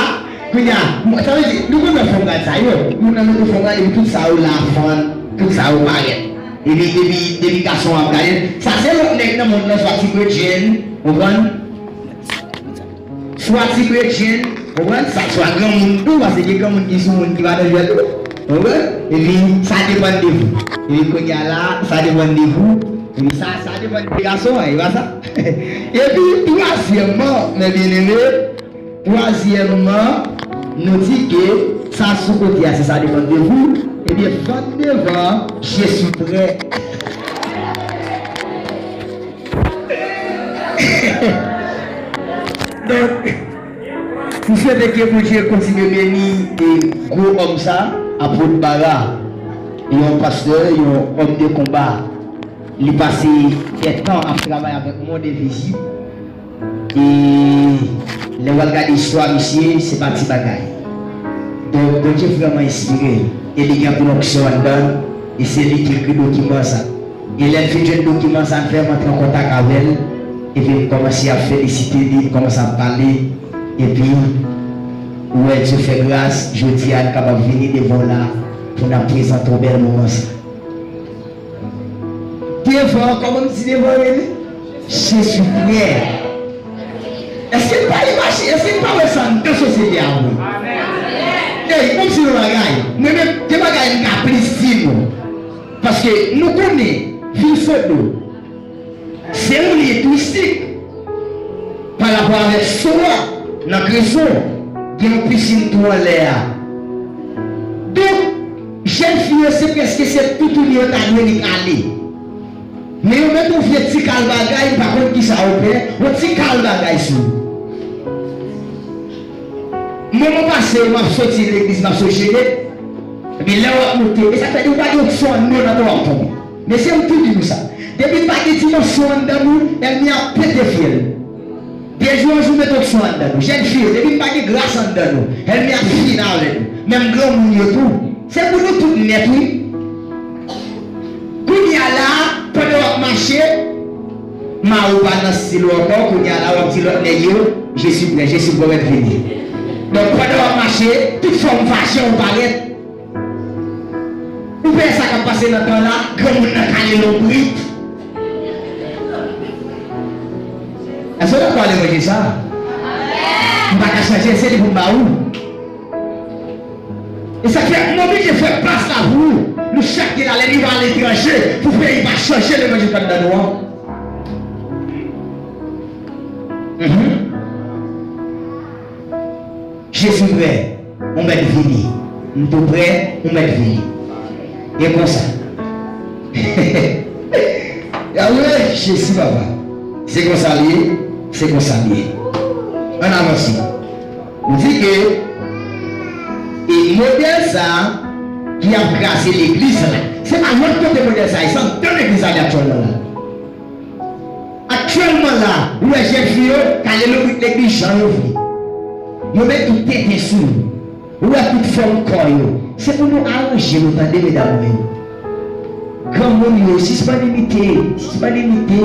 Kounye a, sa vle di, nou konn wè fanm rad sa yo. Nou nan loto fanm rad, epi tout sa yo la fann, tout sa yo parèt. Epi, epi, epi gason ap gade. Sa se lòt nèg nan mond lan, swa ti bredjenn, konprann? Swa ti bredjenn, konprann? Sa, swa granmoun tou, paske gen granmoun ki sou moun ki pa nan jwèt tou. Konprann? Epi, ça dépend de vous. Epi kounye a la, ça dépend de vous. Epi sa, ça dépend de gason an, e pa sa? Epi, twazyèmman, mes bien-aimés, twazyèmman, nou di ke sa sou kote a, se ça dépend de vous. Ebyen, fann devan, je suis prêt. Donk, m swete ke Bondye kontinye beni e gwo òm sa, Apot Bara, yon pastè, yon òm de konba. Li pase dè tan ap travay avèk mwen, de vizit. E lè w al gade istwa misye, se pa ti bagay. Donk, Bondye vrèman enspire l. E li gen anpil onksyon anndan l. E se li ki ekri dokiman sa. E lè n fin jwenn dokiman sa, n fè m antre an kontak avè l. Epi n kòmanse ap felisite li, n kòmanse ap pale. Epi, ou wè, Dye fè gras, jodi a, n kapab vini devan w la pou n ap prezante w bèl moman sa. Devan, kòman m di devan rele? Je suis prêt. Èske n pa imajine, èske n pa wè sa anndan sosyete a vre? Ey, ban m di nou bagay. Mwen menm, gen bagay m ka plis di nou. Paske nou konnen, vil Sodo, se yon lye touristik. Pa rapò avèk Sowa, nan Kreson, gen yon pisin tou anlè a. Donk, jèn fi yo, se prèske se toutouni yo ta dwe nik ale. Men yo mete yon vye ti kal bagay, m pa konn kisa yo fè, yon ti kal bagay sou yo. Moman pase, m ap soti legliz, m ap sot jene. Epi lè w ap moute, e sa k fè di w pa gen onksyon anndan w nan tè w ap tonbe. Mesye, m tou di nou sa. Depi n pa gen dimansyon anndan nou, ènmi ap pete fyèl. De jou an jou, mete onksyon anndan nou. Jèn fi yo, depi n pa gen gras anndan nou, ènmi ap fini avè nou. Menm granmoun yo tou. Se pou nou tout nèt, wi. Kounye a la, pandan w ap mache, mari w pa nan stil ou ankò, kounye a la, w ap di lòt nèg yo, je suis prêt, je suis prêt, mèt vini. Donk, pandan w ap mache, tout fòm fache w parèt. Ou pè sa k ap pase nan tan la, granmoun nan kale lonbrit. Èske w dakò a levanjil sa a? M pa ka chanje, se li pou m ba ou. E sa k fè, m oblije fè plas la pou ou. Nou chak gen talè, nou va aletranje pou peyi pa chanje levanjil k anndan nou an. Mhm. Jezi prè, ou mèt vini. M tou prè, ou mèt vini. E konsa. Yahweh, Jezi papa. Se konsa l ye, se konsa l ye. Ann avanse. Nou di ke e modèl sa a ki ap kraze legliz la. Se pa lòt kote modèl sa a ye, se anndan legliz la li aktyèlman la. Aktyèlman la, ou wè jèn fi yo kale lonbrit legliz jan yo vle. Yo met tout tenten sou yo. Ou wè tout fòm kò yo. Se pou nou aranje nou, tande, medam yo. Granmoun yo, sispann imite, sispann imite.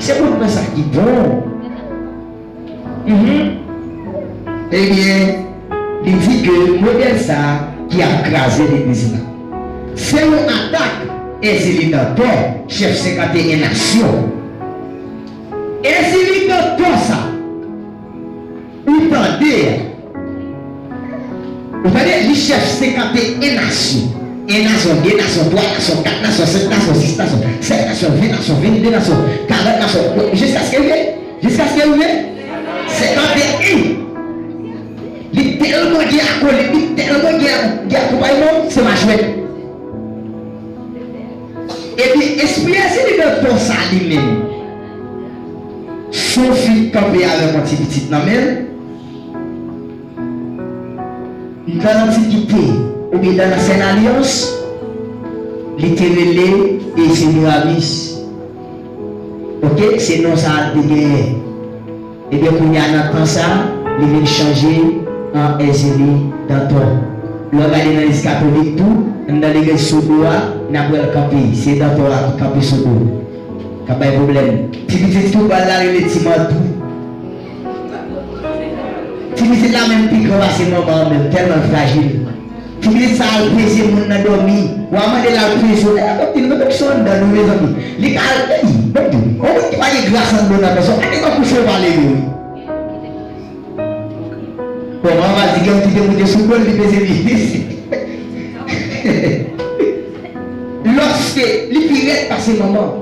Se pou nou fè sa ki bon. Mhm. Ebyen, li di ke modèl sa a ki ap kraze legliz la. Se yon atak Èzili Dantò, chèf senkanteyen nasyon. Èzili Dantò sa, ou tande a, ou tande, li chèf senkanteyen nasyon. En nasyon, de nasyon, twa nasyon, kat nasyon, senk nasyon, sis nasyon, sèt nasyon, ven nasyon, vennde nasyon, karant nasyon, jiskaske l rive, jiskaske l rive senkanteyen. Li tèlman gen akolit, li tèlman gen, gen akonpayman, se pa jwèt. Epi, espri Èzili Dantò sa li menm, se yon fi k kanpe avèk yon ti pitit nan men l. Nan Antikite, oubyen nan Ansyen Alyans, li te rele e Semiramis. Oke, se non sa a l te genyen. Ebyen, kounye a, nan tan sa a, li vin chanje an Èzili Dantò. Lè w gade nan legliz katolik tou, anndan legliz Sodo a, n ap wè l kanpe. Se Dantò a ki kanpe Sodo. K ap bay pwoblèm. Ti pitit ki w pral la rele Ti Mandou. Ti pitit la menm pi gran pase manman an menm, tèlman l frajil. Ti pitit sa al peze moun nan dòmi. W a mande l al peze w. Nèg la konn di nou, men ki sa anndan nou, mezanmi. Li ka al, ey, bon Dye. Yon moun ki pa gen gras anndan w nan pèsòn, pa gen kòk kouche w pale li, wi. Bon, manman di gen yon ti demoute sou do l, li peze li. Lòske li pi rèd pase manman.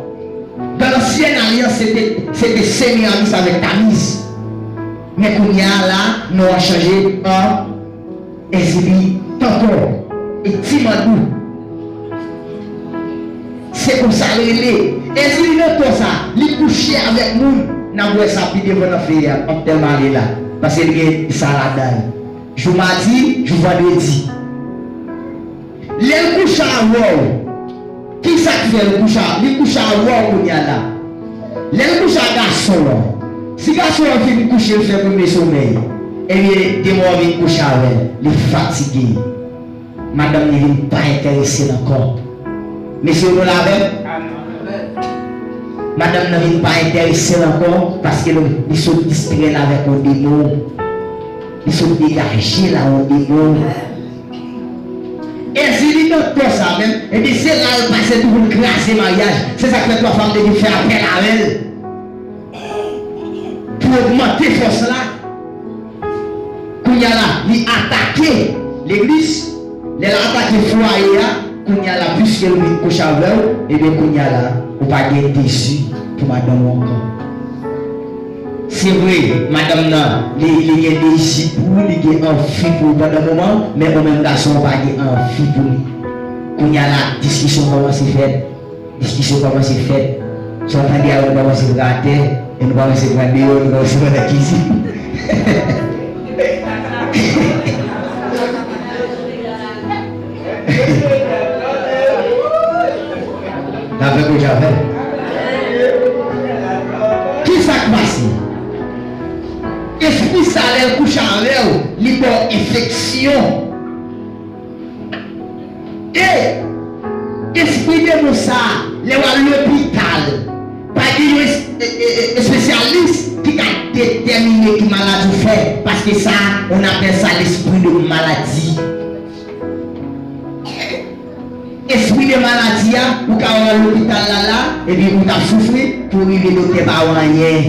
Dans Lansyèn Alyans, se te, se te Semiramis avèk Tamiz. Men kounye a la, non an chanje an Èzili Dantò e Ti Mandou. Se konsa l rele. Èzili Dantò sa, li kouche avèk moun. N ap wè sa pi devan nan feyè a, m p ap tèlman ale la. Paske l gen sa ladan l. Jou madi, jou vandredi. Lè l kouche avè w, kisa k fè l kouche a, li kouche avè w kounye a la? Lè l kouche a gason an, si gason an fin kouche, l fè premye somèy, ebyen, demen w vin kouche avè l, li fatige. Madanm li vin pa enterese l ankò. Mesye, nou la avè m? Madanm nan vin pa enterese l ankò, paske l, li sot distrè l avèk yon demon. Li sot degaje l a yon demon. Èzili Dantò sa menm, epi se la l pase tou pou l kraze maryaj. Se sa k fè twa fanm te vin fè apèl avè l pou ogmante fòs la. Kounye a la, li atake legliz. Lè l atake fwaye a, kounye a la, piske l vin kouche avè w, ebyen, kounye a la, ou pa gen dezi pou madanm ou ankò. Se vre, madanm nan, li, li gen dezi pou ou, li gen anvi pou ou pandan moman, men ou menm gason, ou pa gen anvi pou li. Kounye a la, diskisyon kòmanse fèt. Diskisyon kòmanse fèt. Sa w tande a, yo kòmanse pran atè, e nou kòmanse pran deyò, nou kòmanse pran nan kizin. N ap fè kouch avè l. Kisa k pase? Espri sa, lè l kouche avè w, li ba w enfeksyon. E espri demon sa, lè w al lopital, pa gen yon es-, e, e, e, espesyalis ki ka detèmine ki maladi w fè, paske sa, on appelle ça l'esprit de maladie. Espri de maladi a, ou ka al lopital la la, epi ou t ap soufri, pou rive doktè pa wè anyen.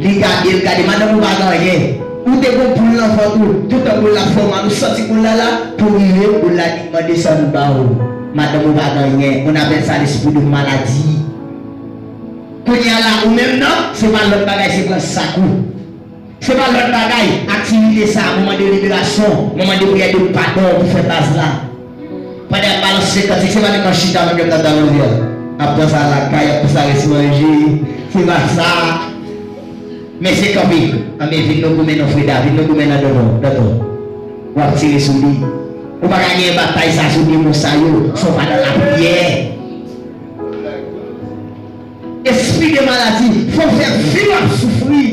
Li gade, l gade, madanm ou pa gen anyen. Ou te gon poul nan vant ou, toutan poul la ap fè w mal, ou santi poul la la, pou rive, poul la di mande sa nou ba ou. Madanm ou pa gen anyen. On appelle ça l'esprit de maladie. Kounye a la, ou menm nan, se pa lòt bagay, se pran sak ou. Se pa lòt bagay, aktivite sa, moman de liberasyon, moman de priyè de padon pou fè baz la. Pandan y ap balanse kantik, se pa nèg nan chita menm yo k ap danse a. Ap pran sa lakay, ap pran sa res manje, se pa sa. Men se kanpe. Anben, vin nou goumen non Freda, vin nou goumen nan Dòdò, Dòdò. W ap tire sou li. Ou pa ka genyen batay sa sou demon sa yo, si w pa nan lapriyè. Espri de maladi, fò w fè vi w ap soufri.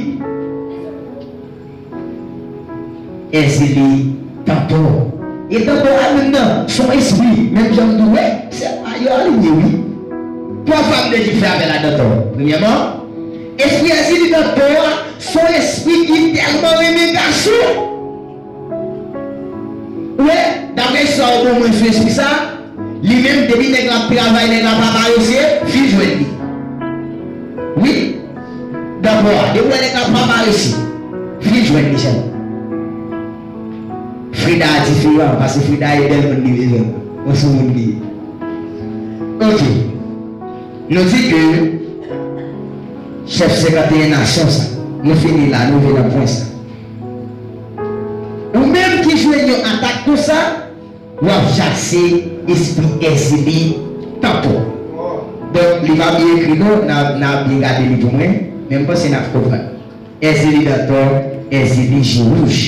Èzili, Dantò. E Dantò a menm nan, se yon espri, menm jan m di w, wè, sè Mayo a li ye, wi. Pwa fam de Dye fè apèl a Dantò. Premyèman, espri Èzili Dantò a, se yon espri ki tèlman renmen gason. Ou wè, daprè istwa yo ban mwen sou espri sa, li menm, depi nèg la ap travay, nèg la pa parese, fi jwenn li. Wi, Dantò a, depi w wè nèg la pa parese, fi jwenn li sèlman. Freda a diferan, paske Freda e bèl moun li bezwen. Yon sou moun li ye. Ok. Nou di ke chèf senkanteyen nasyon sa, nou fini la, nou rive nan pwen sa. Ou menm ki jwenn yon atak konsa, w ap chase espri Èzili Dantò. Donk, li pa byen ekri non, n a, n a byen gade li pou mwen, men m panse n ap konprann. Èzili Dantò, Èzili je wouj.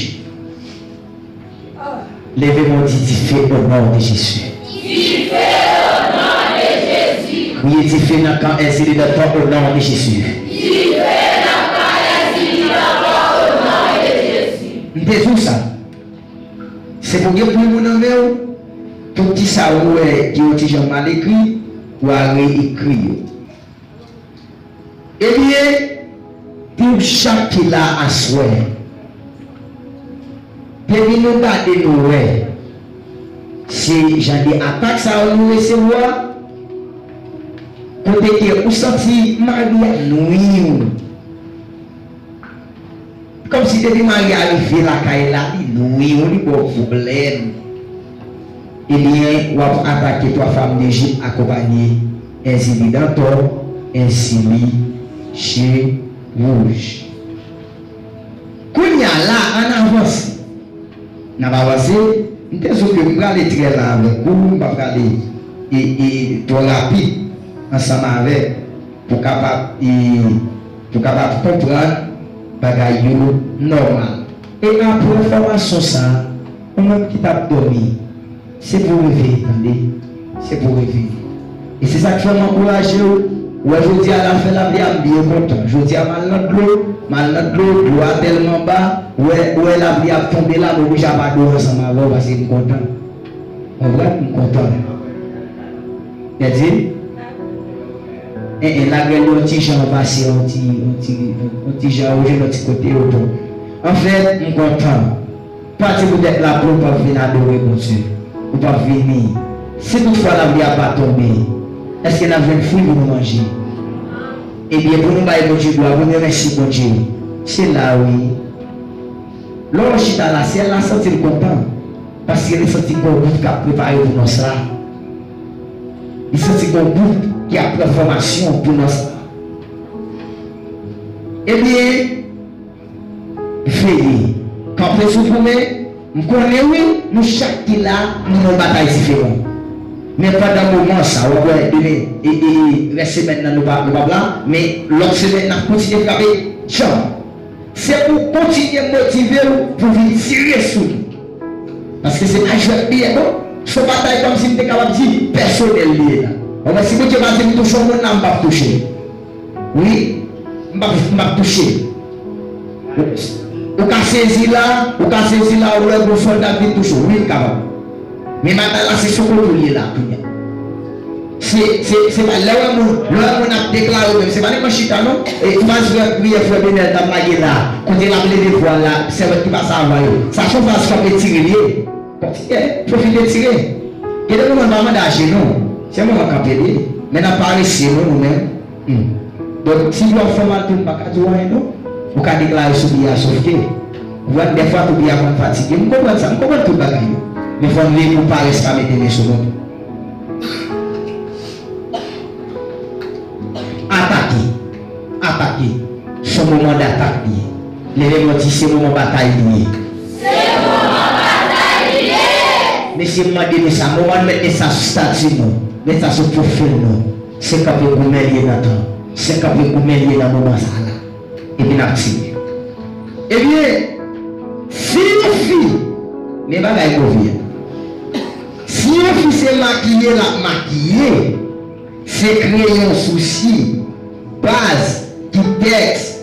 Leve men w, di dife o non de Jezi. Dife o non de Jezi. Kriye dife nan kan Èzili Dantò o non de Jezi. Dife nan kan Èzili Dantò o non de Jezi. M te di w sa. Se pou gen plim ou nan men w, tout ti sa ou wè ki yon ti jan mal ekri, w a reekri yo. Ebyen, pou chak ki la aswè, depi nou gade nou wè, se jan de atak sa yo nou resevwa, kote ke ou santi mari ap nwi w. Kòmsi depi mari a rive lakay la, li nwi w, li ba w pwoblèm. Ebyen, w ap atake twa fam de Jip akonpanye Èzili Dantò, Èzili je wouj. Kounye a la, ann avanse. N ap avanse. M te di w ke m prale trè len avèk ou, m pa prale e, e, twò rapid ansanm avèk pou kapab, e, pou kapab konprann bagay yo nòmal. E apre fòmasyon sa a, ou menm ki t ap dòmi, se pou w reveye, tande. Se pou w reveye. E se sa k fè m ankouraje w. Ou wè jodi a la fè lapli a, m byen kontan. Jodi a m al nan dlo, m al nan dlo, dlo a tèlman ba, ou wè, ou wè lapli ap tonbe la, m oblije ap adore ansanm avè w paske m kontan. Ou konprann? M kontan. Tande? En, en, lagrèl yo yon ti jan pase, yon ti, yon ti, yon ti jan, ou jwenn yon ti kote yo bon. Anfèt, m kontan. Pa di poutèt lapli w p ap vin adore Bondye. Ou p ap vini. Si toutfwa lapli a pa tonbe, èske n ap jwenn fwi pou nou manje? Ebyen, pou nou bay Bondye glwa, pou nou remèsye Bondye, se la wi. Lè w chita la, syèl la santi l kontan, paske li santi gon wout k ap prepare pou nòs la. Li santi gon wout ki ap pran fòmasyon pou nòs la. Ebyen, veye. Kanpe sou pwomè. M konnen wi, nou chak ki la, nou nan yon batay diferan. Men pandan moman sa, w ap wè demen, e, e, rès semèn nan nou pa, nou p ap la, men lòt semèn n ap kontinye frape djanm. Se pou kontinye motive w pou vin tire sou li. Paske se pa jwèt li ye non. Se yon batay kòmsi m te kapab di pèsonèl li ye la. Bon, men si Bondye pa di m touche yon moun la, m p ap touche l. Wi, m p ap, m p ap touche. Ou ka sezi la, ou ka sezi la, ou wè gon sòlda k vin touche w. Wi, m kapab. Men batay la, se sou kote w ye la, kounye a. Se, se, se pa lè w wè moun, lè w wè moun ap deklare w menm, se pa nenpòt chita non. E faz frè, priyè frè Benèl t ap lage la, kote l ap leve vwa l la, sèvant ki pase avan yo. Sa se yon faz kanpe tire l ye. Kontinye, pwofite tire. Gen de moman n pa mande achte non. Se moman kanpe li ye. Men n ap parese nou, nou menm. Hmm. Donk, si w ap fè m al tou, m pa ka di w anyen non. Ou ka deklare sou biyè a sofke. Ou wè, dèfwa tou biyè a konn fatige. M konprann sa, m konprann tout bagay yo. Men fò n veye pou parès pa mete men sou nou. Atake. Atake. Se yon moman datak li ye. Leve men w di se moman batay li ye. Se moman batay li ye. Mesye, m mande nou sa, moman n mèt met sa sou estati nou, met sa sou pwofil nou. Se kanpe goumen li ye nan tan. Se kanpe goumen li ye nan moman sa la. Epi n ap tire. Ebyen, si yon fi, men bagay move a. Si yon fi se makiye l ap makiye, se kreyon sousi, baz, kitèks,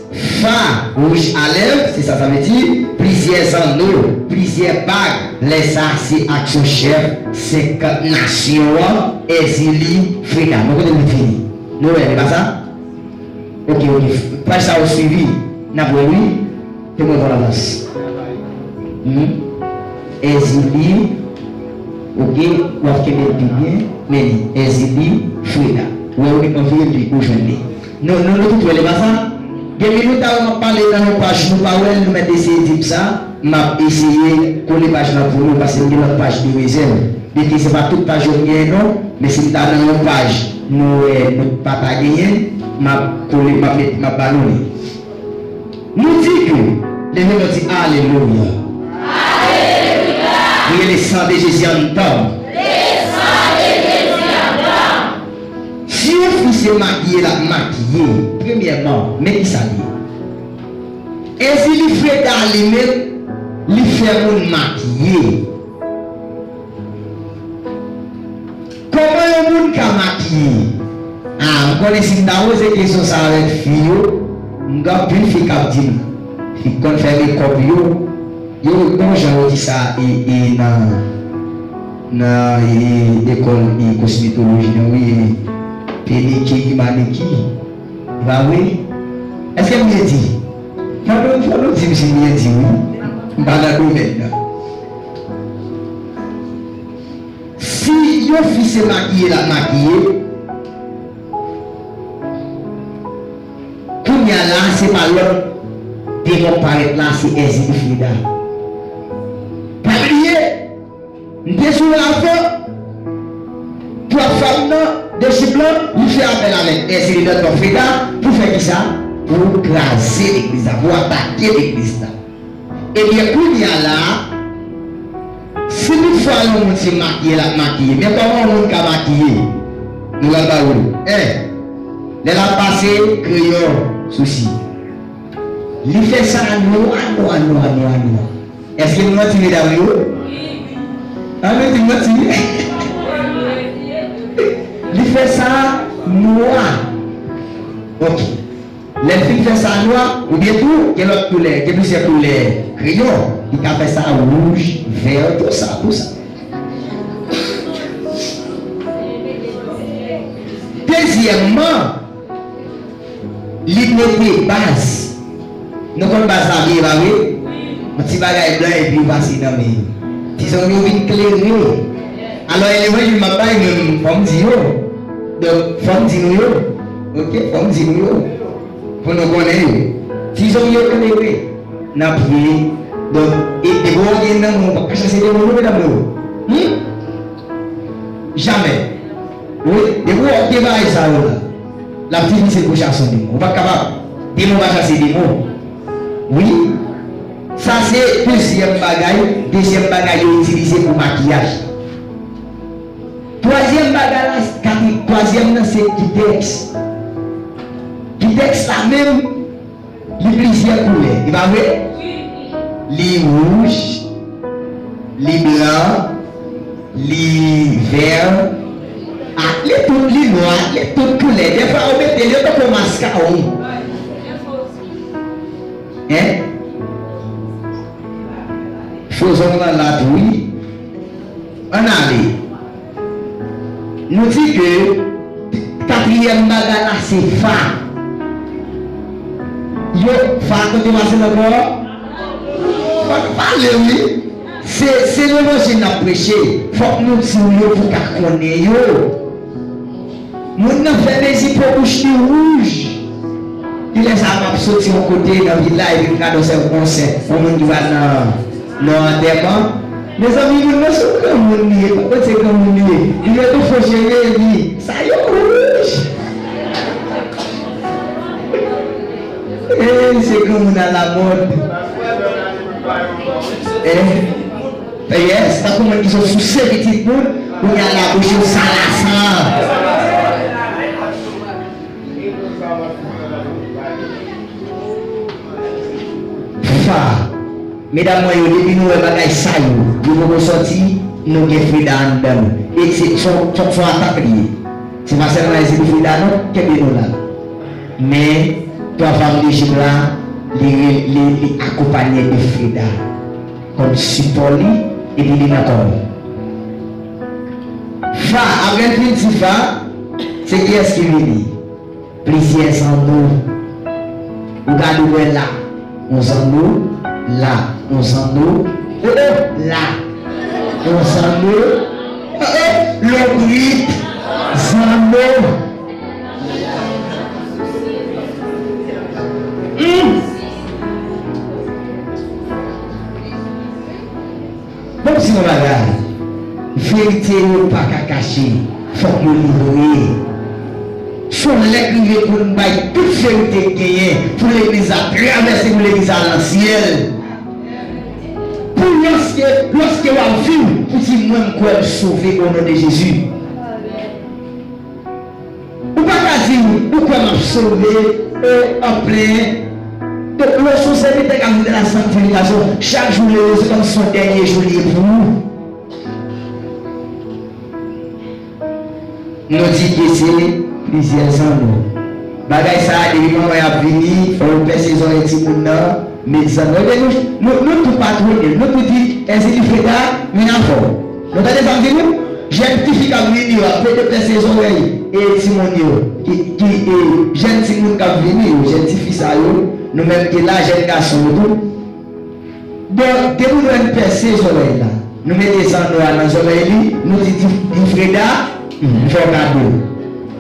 fa, wouj a lèv, se sa sa vle di, plizyè zanno, plizyè bag, lè sa se aksyon chèf, senkant nasyon an, Èzili, Freda. Bon, kote nou fini? Nou wè, se pa sa? Ok, ok. Paj sa yo swivi. N ap wè l, wi. Te mwen pran avans. Hmm. Èzili. Ok, w ap kenbe l pi byen. Men li, Èzili, Freda. Ou wè, ou ret nan vire l, ou jwenn li. Nou, nou, nou tout wè, li pa sa? Gen minit a, m ap pale nan yon paj, nou pa wè l, nou mèt eseye di m sa. M ap eseye kole paj lan pou nou, paske m gen lòt paj de rezèv. Byenke se pa tout paj yo m genyen non, men si m ta nan yon paj, nou wè, nou pa ta genyen, m ap kole, m ap met, m ap ba nou li. Nou di ke, leve men w di alelouya. Alelouya. Priye le sang de Jésus en nous. Le sang de Jésus en nous. Si yon fi se makiye l ap makiye, premyèman, men kisa l ye. Èzili Freda li menm, li fè moun makiye. Kòman yon moun ka makiye? A, m konnen si m ta poze kesyon sa avèk fi yo, m gen anpil fi k ap di m, fi k konn fè mekòp yo, yo, bon jan yo di sa, e, e nan, nan, e, lekòl, e, kosmetoloji nan, wi, e, pedikir, manikir. E pa vre? Èske m byen di? Fò nou, fò nou di m si m byen di, wi. M pa nan domèn nan. Si yon fi se makiye l ap makiye, kounye a la, se pa lòt demon k parèt la, se Èzili Freda. Pa bliye, m te sou yon afè, pwòf fanm nan, de jip lan, li fè apèl avèk Èzili Dantò Freda, pou fè kisa? Pou kraze legliz la, pou atake legliz la. Ebyen, kounye a la, si toutfwa yon moun se makiye l ap makiye, men kòman yon moun ka makiye? Nou pral ba ou l. En, lè l ap pase kreyon sousi, li fè sa nwa, nwa, nwa, nwa, nwa. Èske m manti, medam yo? An, nou di m manti. Li fè sa nwa. Ok. Lè l fin fè sa nwa, oubyen tou, gen lòt koulè, gen plizyè koulè kreyon. Li ka fè sa wouj, vè, tou sa, tou sa. Dezyèmman, li mete baz. Nou konn baz la byen, pa vre? Yon ti bagay blan epi yo pase nan men yo. Ti zong yo vin klere. Alò, e levanjil m ap bay, men fò m di yo. Donk, fò m di nou yo. Ok, fò m di nou yo. Pou nou konnen yo. Ti zong yo klere nan pye. Donk, e depi w gen nan men w, ou pa ka chase demon non, medam yo. Hmm? Jamè. Wi, depi w gen bagay sa yo la, l ap difisil pou chase yon demon. Ou pa t kapab. Demon pa chase demon. Wi. Sa se dezyèm bagay, dezyèm bagay yo itilize pou makiyaj. Twazyèm bagay la, katri-, twazyèm nan se kitèks. Kitèks la menm, li plizyè koulè, li pa vre? Li wouj, li blan, li vè, a, li tout, li nwa, li tout koulè. Dèfwa yo mete l, yo tankou maskawon. Hein? Fo zong lan la tou, wi. Ann ale. Nou di ke katriyèm bagay la se fa. Yo, fa kote pase nan kò? Fò nou pale, wi. Se, se levanjil n ap preche. Fòk nou di w yo pou w ka konnen yo. Moun nan fè mezi po bouch li wouj. Kilè sa m ap soti yon kote nan vil la epi m gade yon sèl konsè yon moun ki pral nan, nan antèman. Mezanmi, moun nan se yon granmoun li ye, pa konn se granmoun li ye. Li mete fo cheve, li, sa yo wouj. Ey, se granmoun alamòd. Eh, yes, tankou moun ki sot souse pitit moun, kounye a labouch yo salasan. Fa. Medam mwen yo, depi nou wè bagay sa yo, yo poko sòti, nou gen Freda anndan nou. E se, se, se, se yon atak li ye. Se pa sèlman Ezili Freda non, kenbe nou la. Men, twa fanm de jim la, li, li, li akonpaye de Freda kòm sipò li, epi li nan kò li. Fa, apre l fin di Fa, se kiyès ki vini? Plizyè zanno. Ou gade, ou wè la, yon zanno, la, yon zanno, oh, oh, la, yon zanno, oh, oh, lonbrit, zanno. Hmm. Ban m di nou yon bagay. Verite yo pa ka kache. Fòk yo livre. Se yon lè k rive pou n bay tout verite k genyen pou legliz la travèse, pou legliz la al nan syèl. Pou lòske, lòske w ap viv, pou di, mwen, m kwè m sove o non de Jezi. Ou pa ka di, ou kwè m ap sove, e, an plen. Donk, lè w se yon sèvitè k ap viv nan la sanktifikasyon, chak jou leve, se kòmsi se yon dènye jou li ye pou ou. Nou di ke se plizyè zanno. Bagay sa a, depi manman y ap vini, fò yo pèse zòrèy timoun nan. Medizan, nou, nou, nou, nou tou patwone, nou tou di, Ezili Freda, vin avè w. Nou tande sa m di nou? Jèn tifi k ap vini yo, ap plede pèse zòrèy, e timoun yo, ki, ki, e, jèn timoun k ap vini yo, jèn tifi sa yo, nou menm ki la, jèn gason yo tou. Donk, depi nou wè n pèse zòrèy la, nou mete zanno a nan zòrèy li, nou di, di, di Freda, m fè w kado.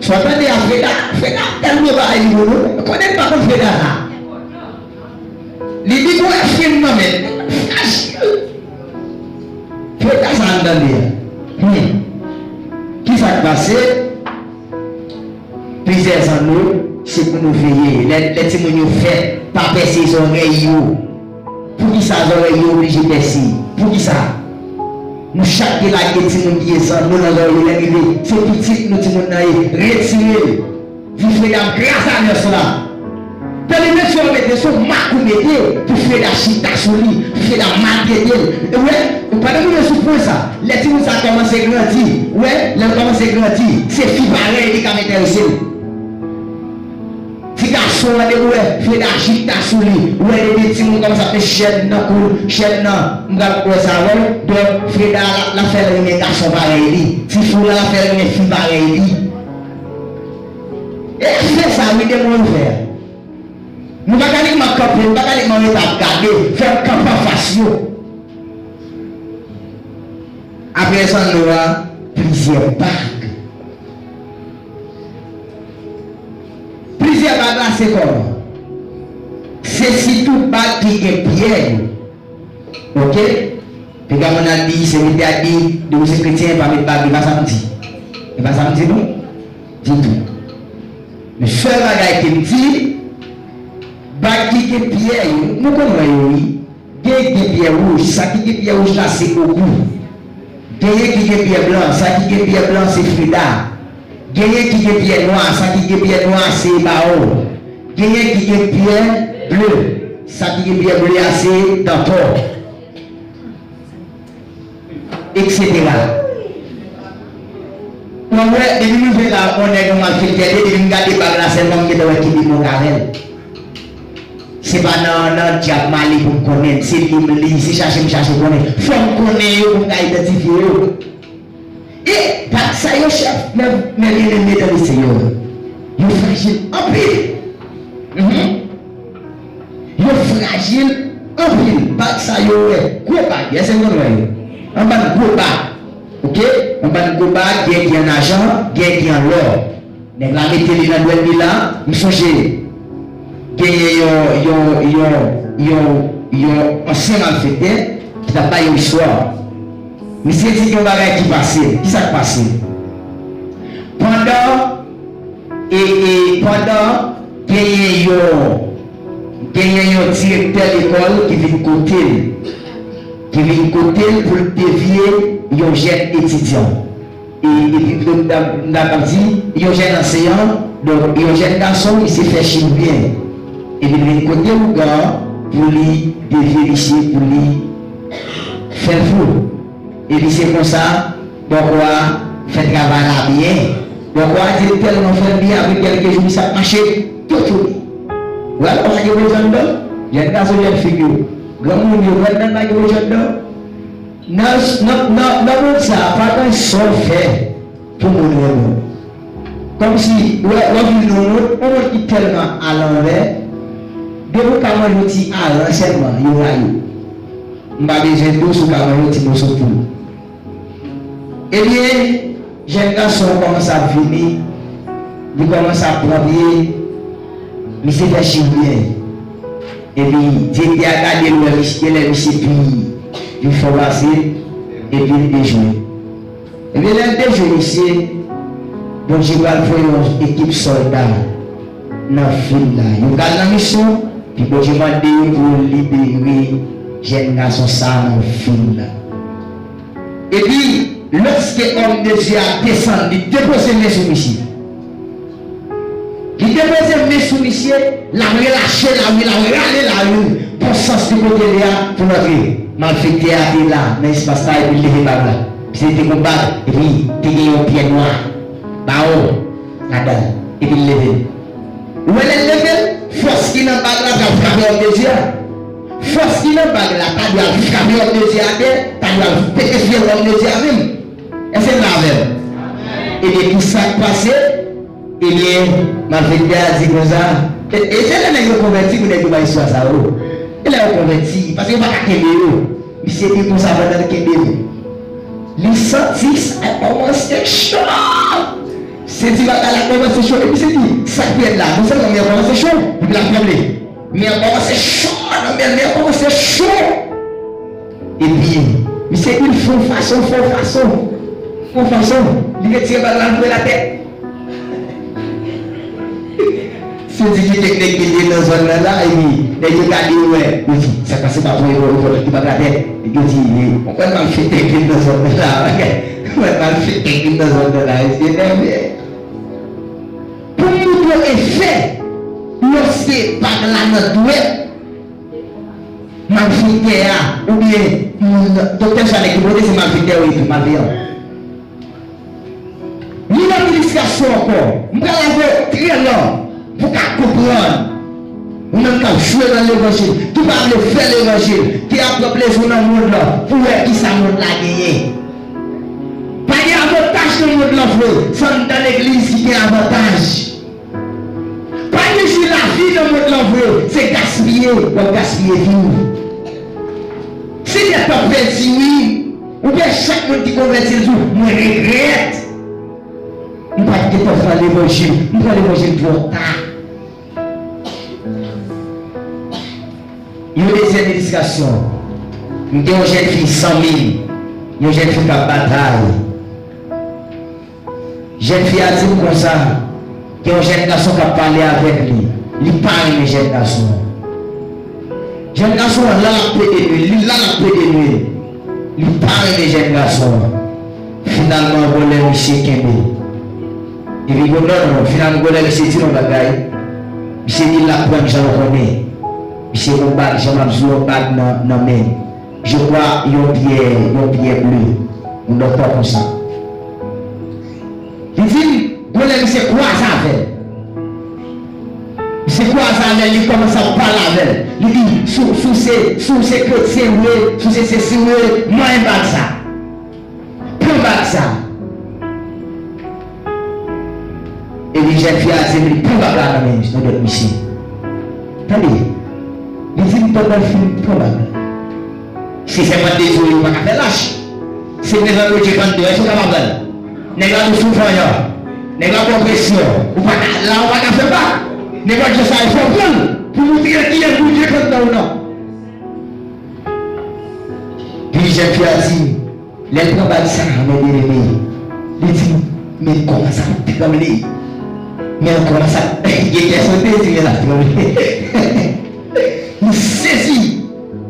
Sa w tande a Freda, Freda tèlman bagay li bon, nou konnen n pa konn Freda sa. Li di pou wè fim nan men frajil. Freda sa n tande a. Hmm. Kisa k pase? Plizyè zanno, se pou nou veye. Lè, lè timoun yo fèt, pa pèse zòrèy yo. Poukisa zòrèy yo oblije pèse? Poukisa? Nou chak te lage timoun ki ye zanno nan zòrèy yo, lè rive, se pitit nou timoun nan ye. Retire l. Di Freda, gras a nèf la. Tande mesye yo mete sou mak ou mete pou Freda chita sou li, pou Freda maltrete l. E wè, ou pa nan moute sou pwen sa. Lè timoun sa kòmanse grandi, wè, lè l kòmanse grandi, se fi parèy li k ap enterese l. Ti gason an depi wè Freda chita sou li, wè depi timoun kòmanse ap met chèn nan kou l, chèn nan, m pral wè sa avè l, donk Freda l ap, l ap fè l renmen gason parèy li. Ti fi w la l ap fè l renmen fi parèy li. E fè sa wi, demon yo fè a. Nou pa ka nikman kanpe, nou pa ka nikman rete ap gade, fò n kanpe anfas yo. Apre zanno a, plizyè bag. Plizyè bag la se kòman? Se sitou bag ki gen pyè yo. Oke? Piga moun al di, sèvitè a di, depi w se kretyen, pa met bag, e pa sa m di. E pa sa m di non. Ditou. Men sèl bagay ke m di, bag ki gen pyè yo, nou konn wè yo wi. Gen, gen pyè wouj, sa ki gen pyè wouj la se ogou. Genyen ki gen pyè blan, sa ki gen pyè blan se Freda. Genyen ki gen pyè nwa, sa ki gen pyè nwa se Bawo. Genyen ki gen pyè ble, sa ki gen pyè ble a se Dantò. Etsetera. Mwen wè, depi m rive la, yon nèg yon malfektè, depi m gade bag la sèlman, m gentan wè ki demon k avè l. Se pa nan, nan dyab m ale pou m konnen, se li m li, se chache m chache konnen. Fò m konnen yo pou m ka idantifye yo. E bag sa yo chèf, men, men byeneme dan le Senyè, yo frajil anpil. Mhm. Yo frajil Anpil bag sa yo wè, gwo bag, èske n konn wè yo? Yon bann gwo bag, oke? Yon bann gwo bag, gen ki an ajan, gen ki an lò. Nèg la mete li nan dwèt li la, m sonje genyen yon, yon, yon, yon, yon ansyen malfektè ki t ap bay yon istwa. Misye di yon bagay ki pase l. Kisa k pase l? Pandan, e, e, pandan genyen yon, genyen yon direktè lekòl ki vin kote l, ki vin kote l pou l devye yon jèn etidyan. E, epi m t ap, m t ap di, yon jèn anseyan, donk, yon jèn gason, misye fè chiribyen. Epi l vin kote ougan an pou li devye misye, pou li fè l fou. E misye konsa, bòkò a fè travay la byen. Bòkò a di l tèlman fè l byen, apre kèlke jou, misye ap mache toutouni. Ou wè, ou pa gen pwodui anndan? Jèn gason, jèn fi yo. Granmoun yo, granmoun pa gen pwodui anndan. Nan, nan, nan, nan mond sa a, pa gen sa w fè pou moun renmen w. Kòmsi, w ap, w ap viv nan yon mond, yon mond ki tèlman alanvè, depi w ka manje yon ti aran sèlman, yo rayi w. M pa bezwen di w si w ka manje yon ti moso poul. Ebyen, jèn gason an kòmanse ap vini, li kòmanse ap pran pye, misye fè chiribyen. Epi, direktè a gade l, wè misye, lè misye pi, pi fò pase l, epi l dejwe. Ebyen, lè l dejwe misye, Bondye pral voye yon ekip sòlda nan vil la. Yo pral nan misyon, epi Bondye mande yo pou yo libere jèn gason sa a nan vil la. Epi, lòske òm de Dye a desann, li depoze men sou misye. Li depoze men sou misye, l ap relache lari, l ap rale lari, bon sans li kote l ye a pou l antre. Malfektè a te la, nan espas la, epi l leve bag la. Misye te gon bag, epi te gen yon pyè nwa, bawon, ladan l, epi l leve l. Ou wè lè l leve l, fòs ki nan bag la pral frape òm de Dye a. Fòs ki nan bag la ta dwe al frape òm de Dye a atè, ta dwe al pete fyèl òm de Dye a menm. Èske n la avè m? Ebyen, kisa k pase? Ebyen, malfektè a di konsa, e, e se lè nèg yo konvèti pou nèg yo bay istwa sa yo. E lè yo konvèti, paske yo pa ka kenbe yo. Misye di konsa pandan l kenbe l. Li santi sa kòmanse cho. Senti bagay la kòmanse cho. Epi misye di, sa k ret la? Non sèlman men an kòmanse cho, epi l ap tranble. Men an kòmanse cho, nan men, men an kòmanse cho. Epi, misye di l fè yon fason, fè yon fason, fè yon fason. Li retire bag la, l voye l atè. Se di ki teknik ki te nan zòn nan la, epi nèg yo gade yo wè, yo di, sa k pase pa pou yo, yo voye bag la atè. Yo di, e, on konn malfektè ki nan zòn nan la, on konn malfektè ki nan zòn nan la, e se nève. Pou m montre w efè, lòske bag la nan dwèt, malfektè a, oubyen moun nan, doktè sa nèg ki pote se malfektè yo ye tou, malveyan. Li nan ministrasyon ankò, m pral avè w trè long pou w ka konprann. Ou menm k ap jwe nan levanjil, ki pa vle fè levanjil, ki ap pran plezi w nan mond lan, pou w wè kisa mond la genyen. Pa gen avantaj nan mond lan, frè, se anndan legliz ki gen avantaj. Pa gen jwi lavi nan mond lan vre, se gaspiye, w ap gaspiye vi w. Se tèt w ap pèdi, wi. Ou wè chak moun ki konvèti, l di w, mwen regrèt. M pa t gentan pran levanjil, m pran levanjil twò ta. Yon dezyèm ilistrasyon. M gen yon jèn fi zanmi m, yon jèn fi k ap batay. Jèn fi a di m konsa, gen yon jèn gason k ap pale avèk li. Li pa renmen jèn gason an. Jèn gason an la l ap plede nwi l, li la l ap plede nwi l. Li pa renmen jèn gason an. Finalman, gon lè misye kenbe l. Epi gon, non, non, non, finalman, gon lè misye di l yon bagay. Misye di l ap pran l jan l konnen. Misye gon bag, jan m ap di w, yon bag nan, nan men l. Je crois, yon pyè, yon pyè ble. Yon dòkta konsa. Li di m, gon lè misye kwaze avè l. Misye kwaze avè l, li kòmanse ap pale avè l. Li di, si w, si w se, si w se kretyen vre, si w se sesi vre, manyen bag sa. Pran bag sa. Epi jèn fi a di m, li pran bag la nan men yon dòt misye. Tande, li di m, Pandan l fin pran bag la. Si se pa de zo, yo pa ka fè lach. Se prezan Bondye pandan, èske w ka pa pran l? Nèg la tou sou vanyan. Nèg la ba w presyon. Ou pa ka, la ou pa ka fè bak. Nenpòt jan sa ye, fò w pran l pou montre kiyès Bondye pandan ou nan. Pi jèn fi a di, lè l pran bag sa, men byeneme, li di, men kòman sa ap tranble. Men kòman sa, gen kè sote, di men l ap tranble. Li sezi,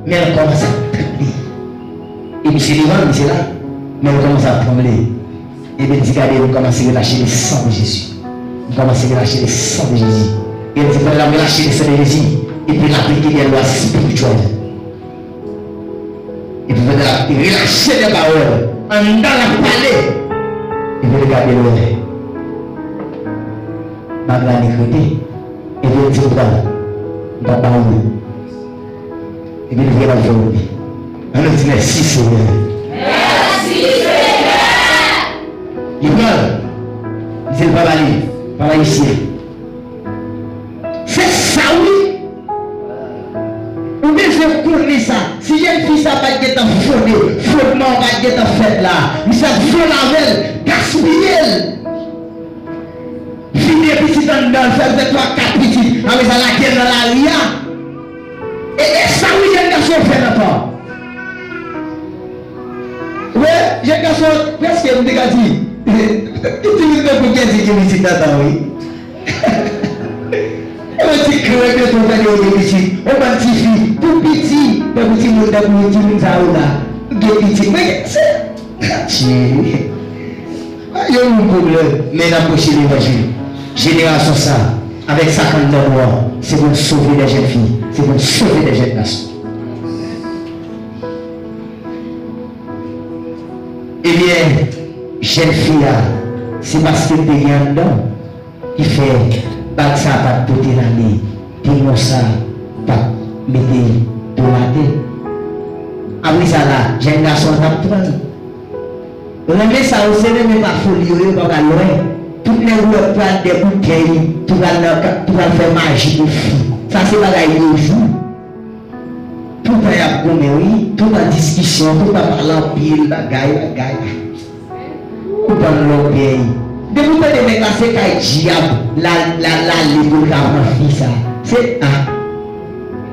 men kòman sa ap tranble. E misye devan, misye la, men kòman sa ap tranble. Ebyen, li di, gade, m kòmanse relache le sang de Jésus. M kòmanse relache le sang de Jésus. E li di, pandan l ap relache le sang de Jésus, epi l aplike de lwa espirityèl. Epi pandan l ap relache de pawòl, anndan l ap pale. Epi l gade lwen. Bag la negrite. Epi l di, m pran l. M p ap ba ou l. Epi l vire l al fè wout li. Ann nou di, mèsi, Senyè. Mèsi, Senyè. Li pran l. Li di l, pa ba li. Pa ba ayisyen. Se sa, wi. Ou bezwen konnen sa. Si jèn fi sa pa t gentan fonde, fondman an pa t gentan fèt la, misye ap vole avè l, gaspiye l. Vide pitit anndan l, fè l fè twa, kat pitit, apre sa lage l nan lari a. E, e sa wi jèn gason fè nan tan. Wi, jèn gason, prèske m te ka di, timoun tankou Kèdi ki pitit nan tan, wi. E yon ti krèk yo tou fè yo gen pitit. Yon bann tifi, tou piti, tankou timoun, tankou timoun sa yo la, gen pitit. Men, se, Atye. Pa gen yon pwoblèm, men n ap preche levanjil. Jenerasyon sa, avèk sa k anndan nou an, se pou n sove dè jèn fi, se pou n sove dè jèn gason. Ebyen, jèn fi a, se paske l te gen anndan. Ki fè bag sa a pa t pote l ale, demon sa a pa t mete do l atè. Apre sa la, jèn gason an t ap pran l. Renmen sa yo, se renmen pa foli yo, yo pa pral lwen. Tout nèg ou wè k pral dèboutèy, tou pral nan, tou pral fè maji pou fi. Sa se bagay de jou. Toutan y ap goumen, wi. Toutan diskisyon, toutan pale anpil, bagay, bagay. Ou bann lòbèy. Depi w tande nèg la se kay dyab, l al, l al, l ale pou l ka pran fi sa. Se a.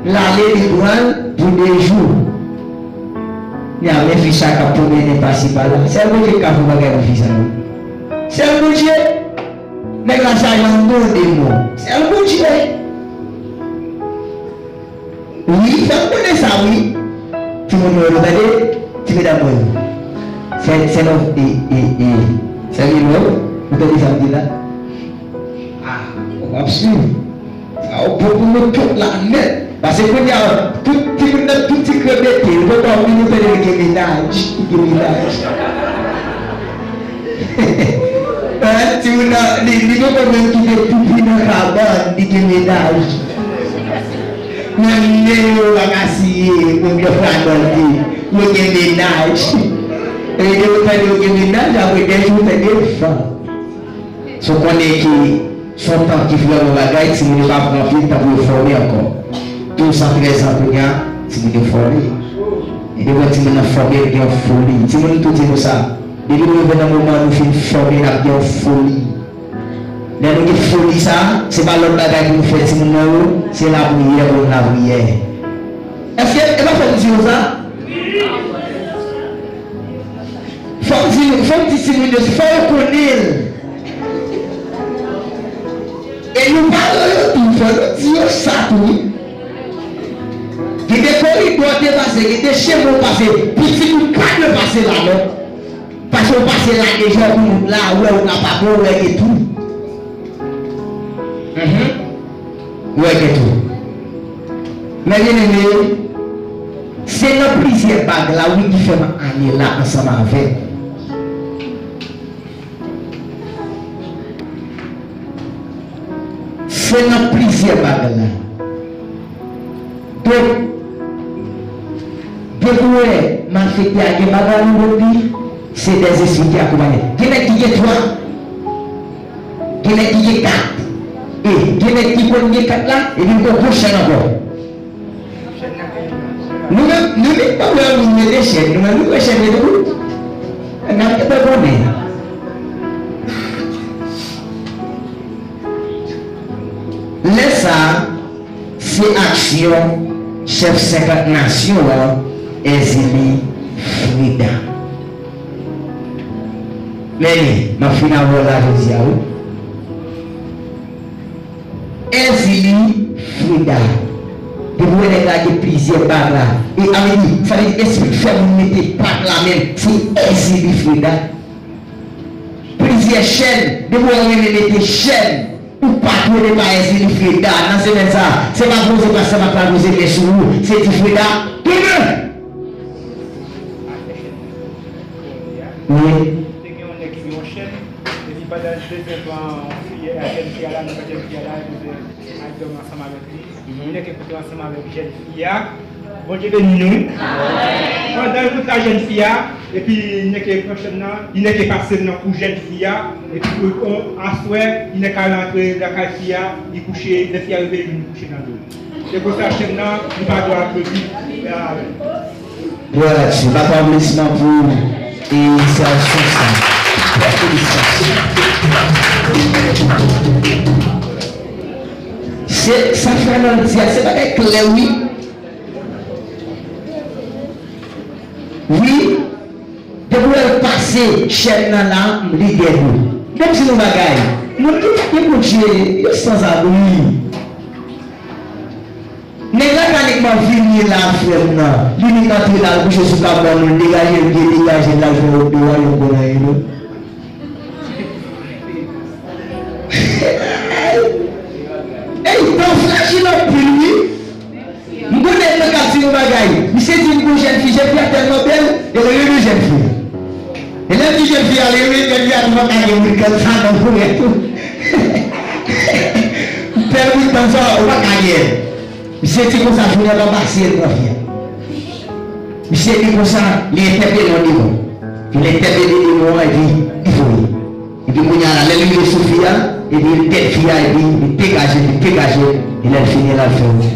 L ale li pran l pou de jou. Ni a men fi sa k ap pwomennen pase pala. Sèl Bondye k ka fè yon bagay pou fi sa, wi. Sèl Bondye. Nèg la chaje anndan yon demon. Sèl Bondye. Wi, fè m konnen sa, wi. Timoun mwen yo, tande, ti medam mwen yo. Sè, sè nou, e, e, e, sè nou, ou tande sa m di la? A, w ap swiv. Sa w bon pou nou tout la nèt. Paske kounye a, tout timoun nan, tout ti krèbete, yo poko vini tande li gen mennaj, li gen mennaj. Hein, timoun nan, li, li poko menm kite pipi nan kabann, li gen mennaj. Menm nen yo pa ka siye, menm yo fradòl li, yo gen mennaj. E yo tande yo gen mennaj, apre de jou, tande yo fanm. Si w konnen ke se yon tan ki vrèman bagay, timoun yo pa pran anpil tan pou yo fòme ankò. Douz an, trèz an kounye a, timoun yo fòme. E devan timoun nan fòme, yo gen yon foli. Timoun tou di nou sa. Depi nou rive nan moman nou fin fòme, n ap gen yon foli. Lè nou gen foli sa, se pa lòt bagay pou nou fè timoun nan yo, se lapriyè pou nou lapriyè. Èske, e pa fò m di nou sa? Fò m di nou, fò m di timoun yo, fò yo konnen l. E nou paran yo tou, fò nou di yo sa tou, wi. Gen de koridò te pase, gen de chemen w pase, pitit ou pa dwe pase la, non. Paske w pase la deja, pou moun la wè ou kapab, ou wè gen tou. Mhm. Ou wè gen tou. Men byeneme, se nan plizyè bag la, wi, ki fè m ale la ansanm avè w. Se nan plizyè bag la. Donk, depi w wè malfektè a gen bagay nan vant li, se dèzespri ki akonpaye. Gen nèg ki gen twa, gen nèg ki gen kat, e gen nèg ki konn gen kat la, epi l gen yon gwo chèn ankò. nou menm pa wè moun mete chèn, nou menm nou wè chèn mete bout. N ap gentan konnen. Lè sa a, se aksyon chèf senkant nasyon an, Èzili Freda. Men li, m ap fin avè w la jodi a, wi. Èzili Freda. Depi w wè nèg la gen plizyè bag la, e a vle di, sa vle di espri k fè moun mete pak la menm, se Èzili Freda. Plizyè chèn, depi w wè w renmen mete chèn, ou pa twone pa Èzili Freda. Nan semèn sa a, se pa poze pastè m ap pral poze men sou ou, se di Freda, tounen! Wi. Te gen yon nèg ki gen yon chèn, epi pandan l bezwen pran fiyè a, jèn fi a la, nan jèn fi a la, li bezwen al dòmi ansanm avèk li. Li nèk koute ansanm avèk jèn fi a. Bondye beni nou, wi. Pandan l koute a jèn fi a, epi li nèk pran chèn nan, li nèk pase l nan kou jèn fi a, epi pou, pou aswè, li nèk al rantre lakay fi a, li kouche, lè fi a reveye, li kouche nan do l. Se konsa chèn nan, li pa dwe aplodi. Glwa a Dye. Bat aplasman pou inisiyasyon sa. Felisitasyon. Se sa frè Noldy a, se bagay klè wi. Wi. Depi w wè l pase chèn nan la, li dèyè nou. Menm si nou bagay, moun ki pa gen Bondye, yo sanzabri. Nèg la ka nikman vini la, frè m nan. Li nik antre la, l kouche sou kab la, nou degaje l, degaje l, l al fè wòb de wayòm bon nan eno. Ey, tan frajil anpil, wi. M konnen mwen ka di yon bagay. Misye di m gon jèn fi, jèn fi a tèlman bèl, e l renmen jèn fi a. E lè m di jèn fi a, l renmen jèn fi a, nou pa ka gen moun kòm sa nan fouye tou. Bèl moun kòm sa, ou pa ka gen. Misye di konsa, jounen an pa pase, l pran fi a. Misye di konsa, li entèpele yon demon. Li entèpele demon an, epi li voye. Epi kounye a la, lè l rive sou fi a, epi l tèt fi a, epi li degaje, li degaje, e lè l fini, l al fè yon fi.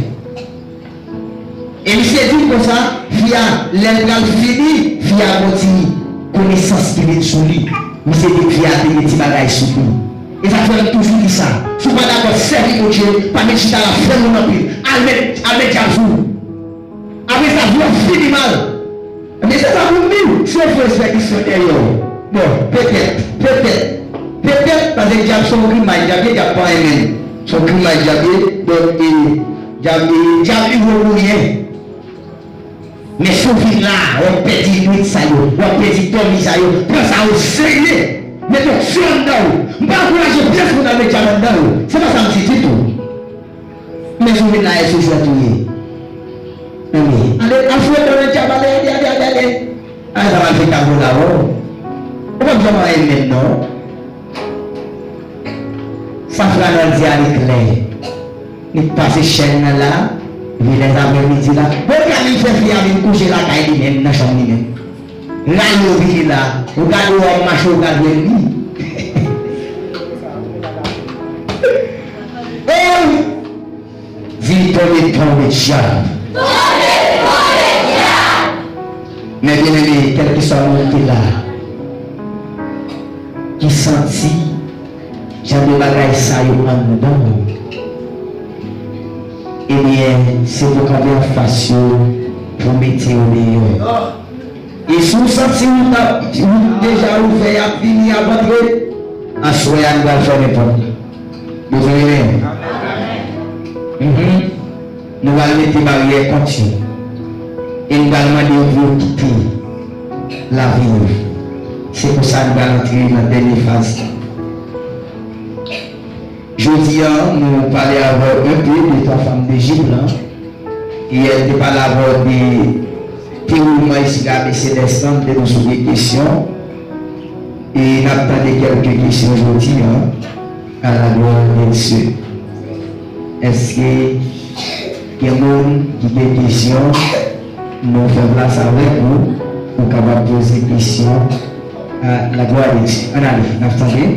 E misye di m konsa, fi a, lè l pral fini, fi a gon ti konesans ki vin sou li. Misye di fi a te gen ti bagay sou li. E sa k fè m toujou di sa. Si w pa dakò sèvi Bondye, pa vin chita la fè moun anpil. Al met, al met dyab sou ou. Apre sa, vi w ap fini mal. Men se sa pou m di w, si w fè enspeksyon dèyè w. Bon, petèt, petèt, petèt, paske dyab se yon grimay dyab ye, dyab pa renmen n. Se yon grimay dyab ye, donk, e, dyab, e, dyab li vo pou ryen. Men si w vin la, w ap pèdi nwit sa yo, w ap pèdi dòmi sa yo, pran sa yo serye, mete w anndan w. M pa ankouraje pyès moun al met dyab anndan yo. Se pa sa m di ditou. Men si w vin la, e sou jwèt ou ye. Anben, ale, al fouye dlo nan dyab, ale, ale, ale, ale, ale. Ale, sa pral fè kabo la, o. Ou p ap janm anyen menm, non. Sa frè Noldy a, li klè. Li pase chèn nan la, vin lè aprèmidi la. Bon, gade, li fè fi a vin kouche lakay li menm, nan chanm li menm. Rale yo vini la. Ou gade w ap mache, ou gade li. Ey! Di, tonbe, tonbe, dyab. Tonbe, tonbe, dyab. Men byeneme, kèlkeswa moun ki la, ki santi jan de bagay sa yo anndan w, ebyen, se pou w kanpe anfas yo, pou w mete yo deyò. E si w santi wout ap, wout deja ouvè, y ap vini, y ap antre, aswè a nou pral fèmen pòt la. Bondye beni. Mhm. Nou pral mete baryè kont yo. E nou pral mande yo pou yo kite lavi yo. Se konsa nou pral antre nan dènye faz la. Jodi a, nou pale avè w enpe de twa fanm de Jip lan. E èl te pale avè w de tewoman esklav e selès lan, nou te nou sou de kesyon. E n ap tande kèlke kesyon jodi a, à la gloire de Dieu. Èske gen moun ki gen kesyon? Nou fè plas avèk ou, ou kapab poze kesyon, à la gloire de Dieu. Ann ale, n ap tande.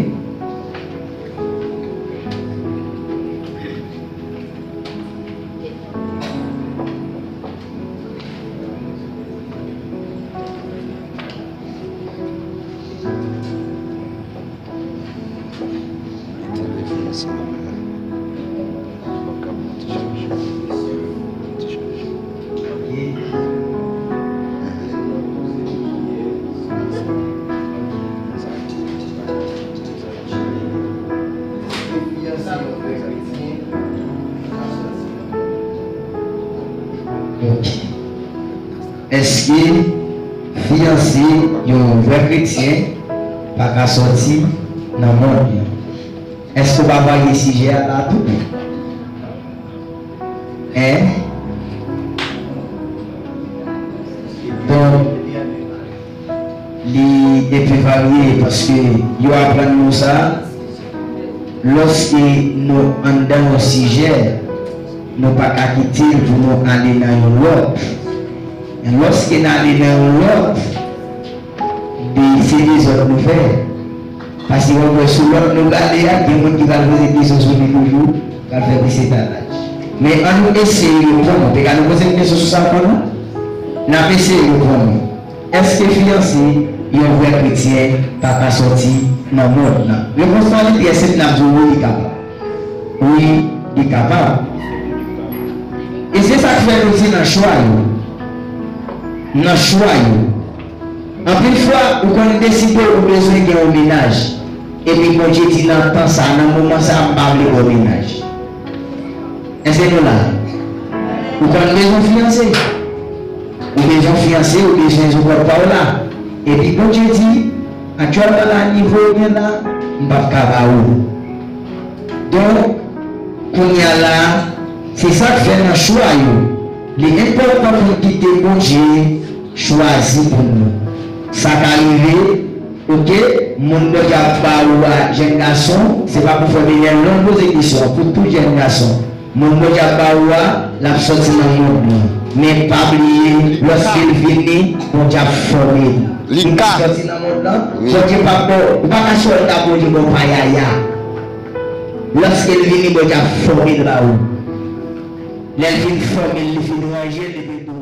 Ok. Èske fiyanse yon vrè kretyen pa ka sòti nan mond lan? Èske w pa varye sijè a la tou? Hein? Donk, li enpe varye paske yo aprann nou sa, lòske nou anndan yon sijè, nou pa ka kite l pou nou ale nan yon lòt. Men lòske n ale nan yon lòt, de, se dezòd nou fè. Paske w ap wè sou lòt nou gade a, gen moun ki pral poze kesyon sou li toujou, pral fè plis etalaj. Men ann nou eseye reponn, nou te ka nou poze kesyon sou sa ankò non? N ap eseye reponn. Èske fiyanse yon vrè kretyen pa ka sòti nan mond lan? Repons lan li trè senp, n ap di w wi, li kapab. Wi, li kapab. E se sa k fè nou di nan chwa yo. Nan chwa yo. Anpil fwa, ou konn deside ou bezwen gen yon mennaj. Epi Bondye di nan tan sa, nan moman sa, m pa vle ba w mennaj. Èske nou la? Ou konn bezwen fiyanse. Ou bezwen fiyanse, ou bezwen zo kòd pa w la. Epi Bondye di, aktyèlman la, nivo w gen la, m p ap ka ba ou. Donk, kounye a la, se sa k fè nan chwa yo, li enpòtan pou n kite Bondye chwazi pou nou. Sa ka rive, oke, moun Bondye ap ba ou a, jèn gason, se pa pou fè menè l non, poze kesyon an, pou tout jèn gason. Moun Bondye ap ba ou a, l ap sòti nan mond lan. Men pa bliye, lòske l vini, Bondye ap fòme l. Li ka sòti nan mond lan, wi. Bondye p ap ba w, ou pa ka sòlda Bondye ba w payaya. Lòske l vini, Bondye ap fòme l ba ou. Lè l fin fòme l, li fin ranje l, li fin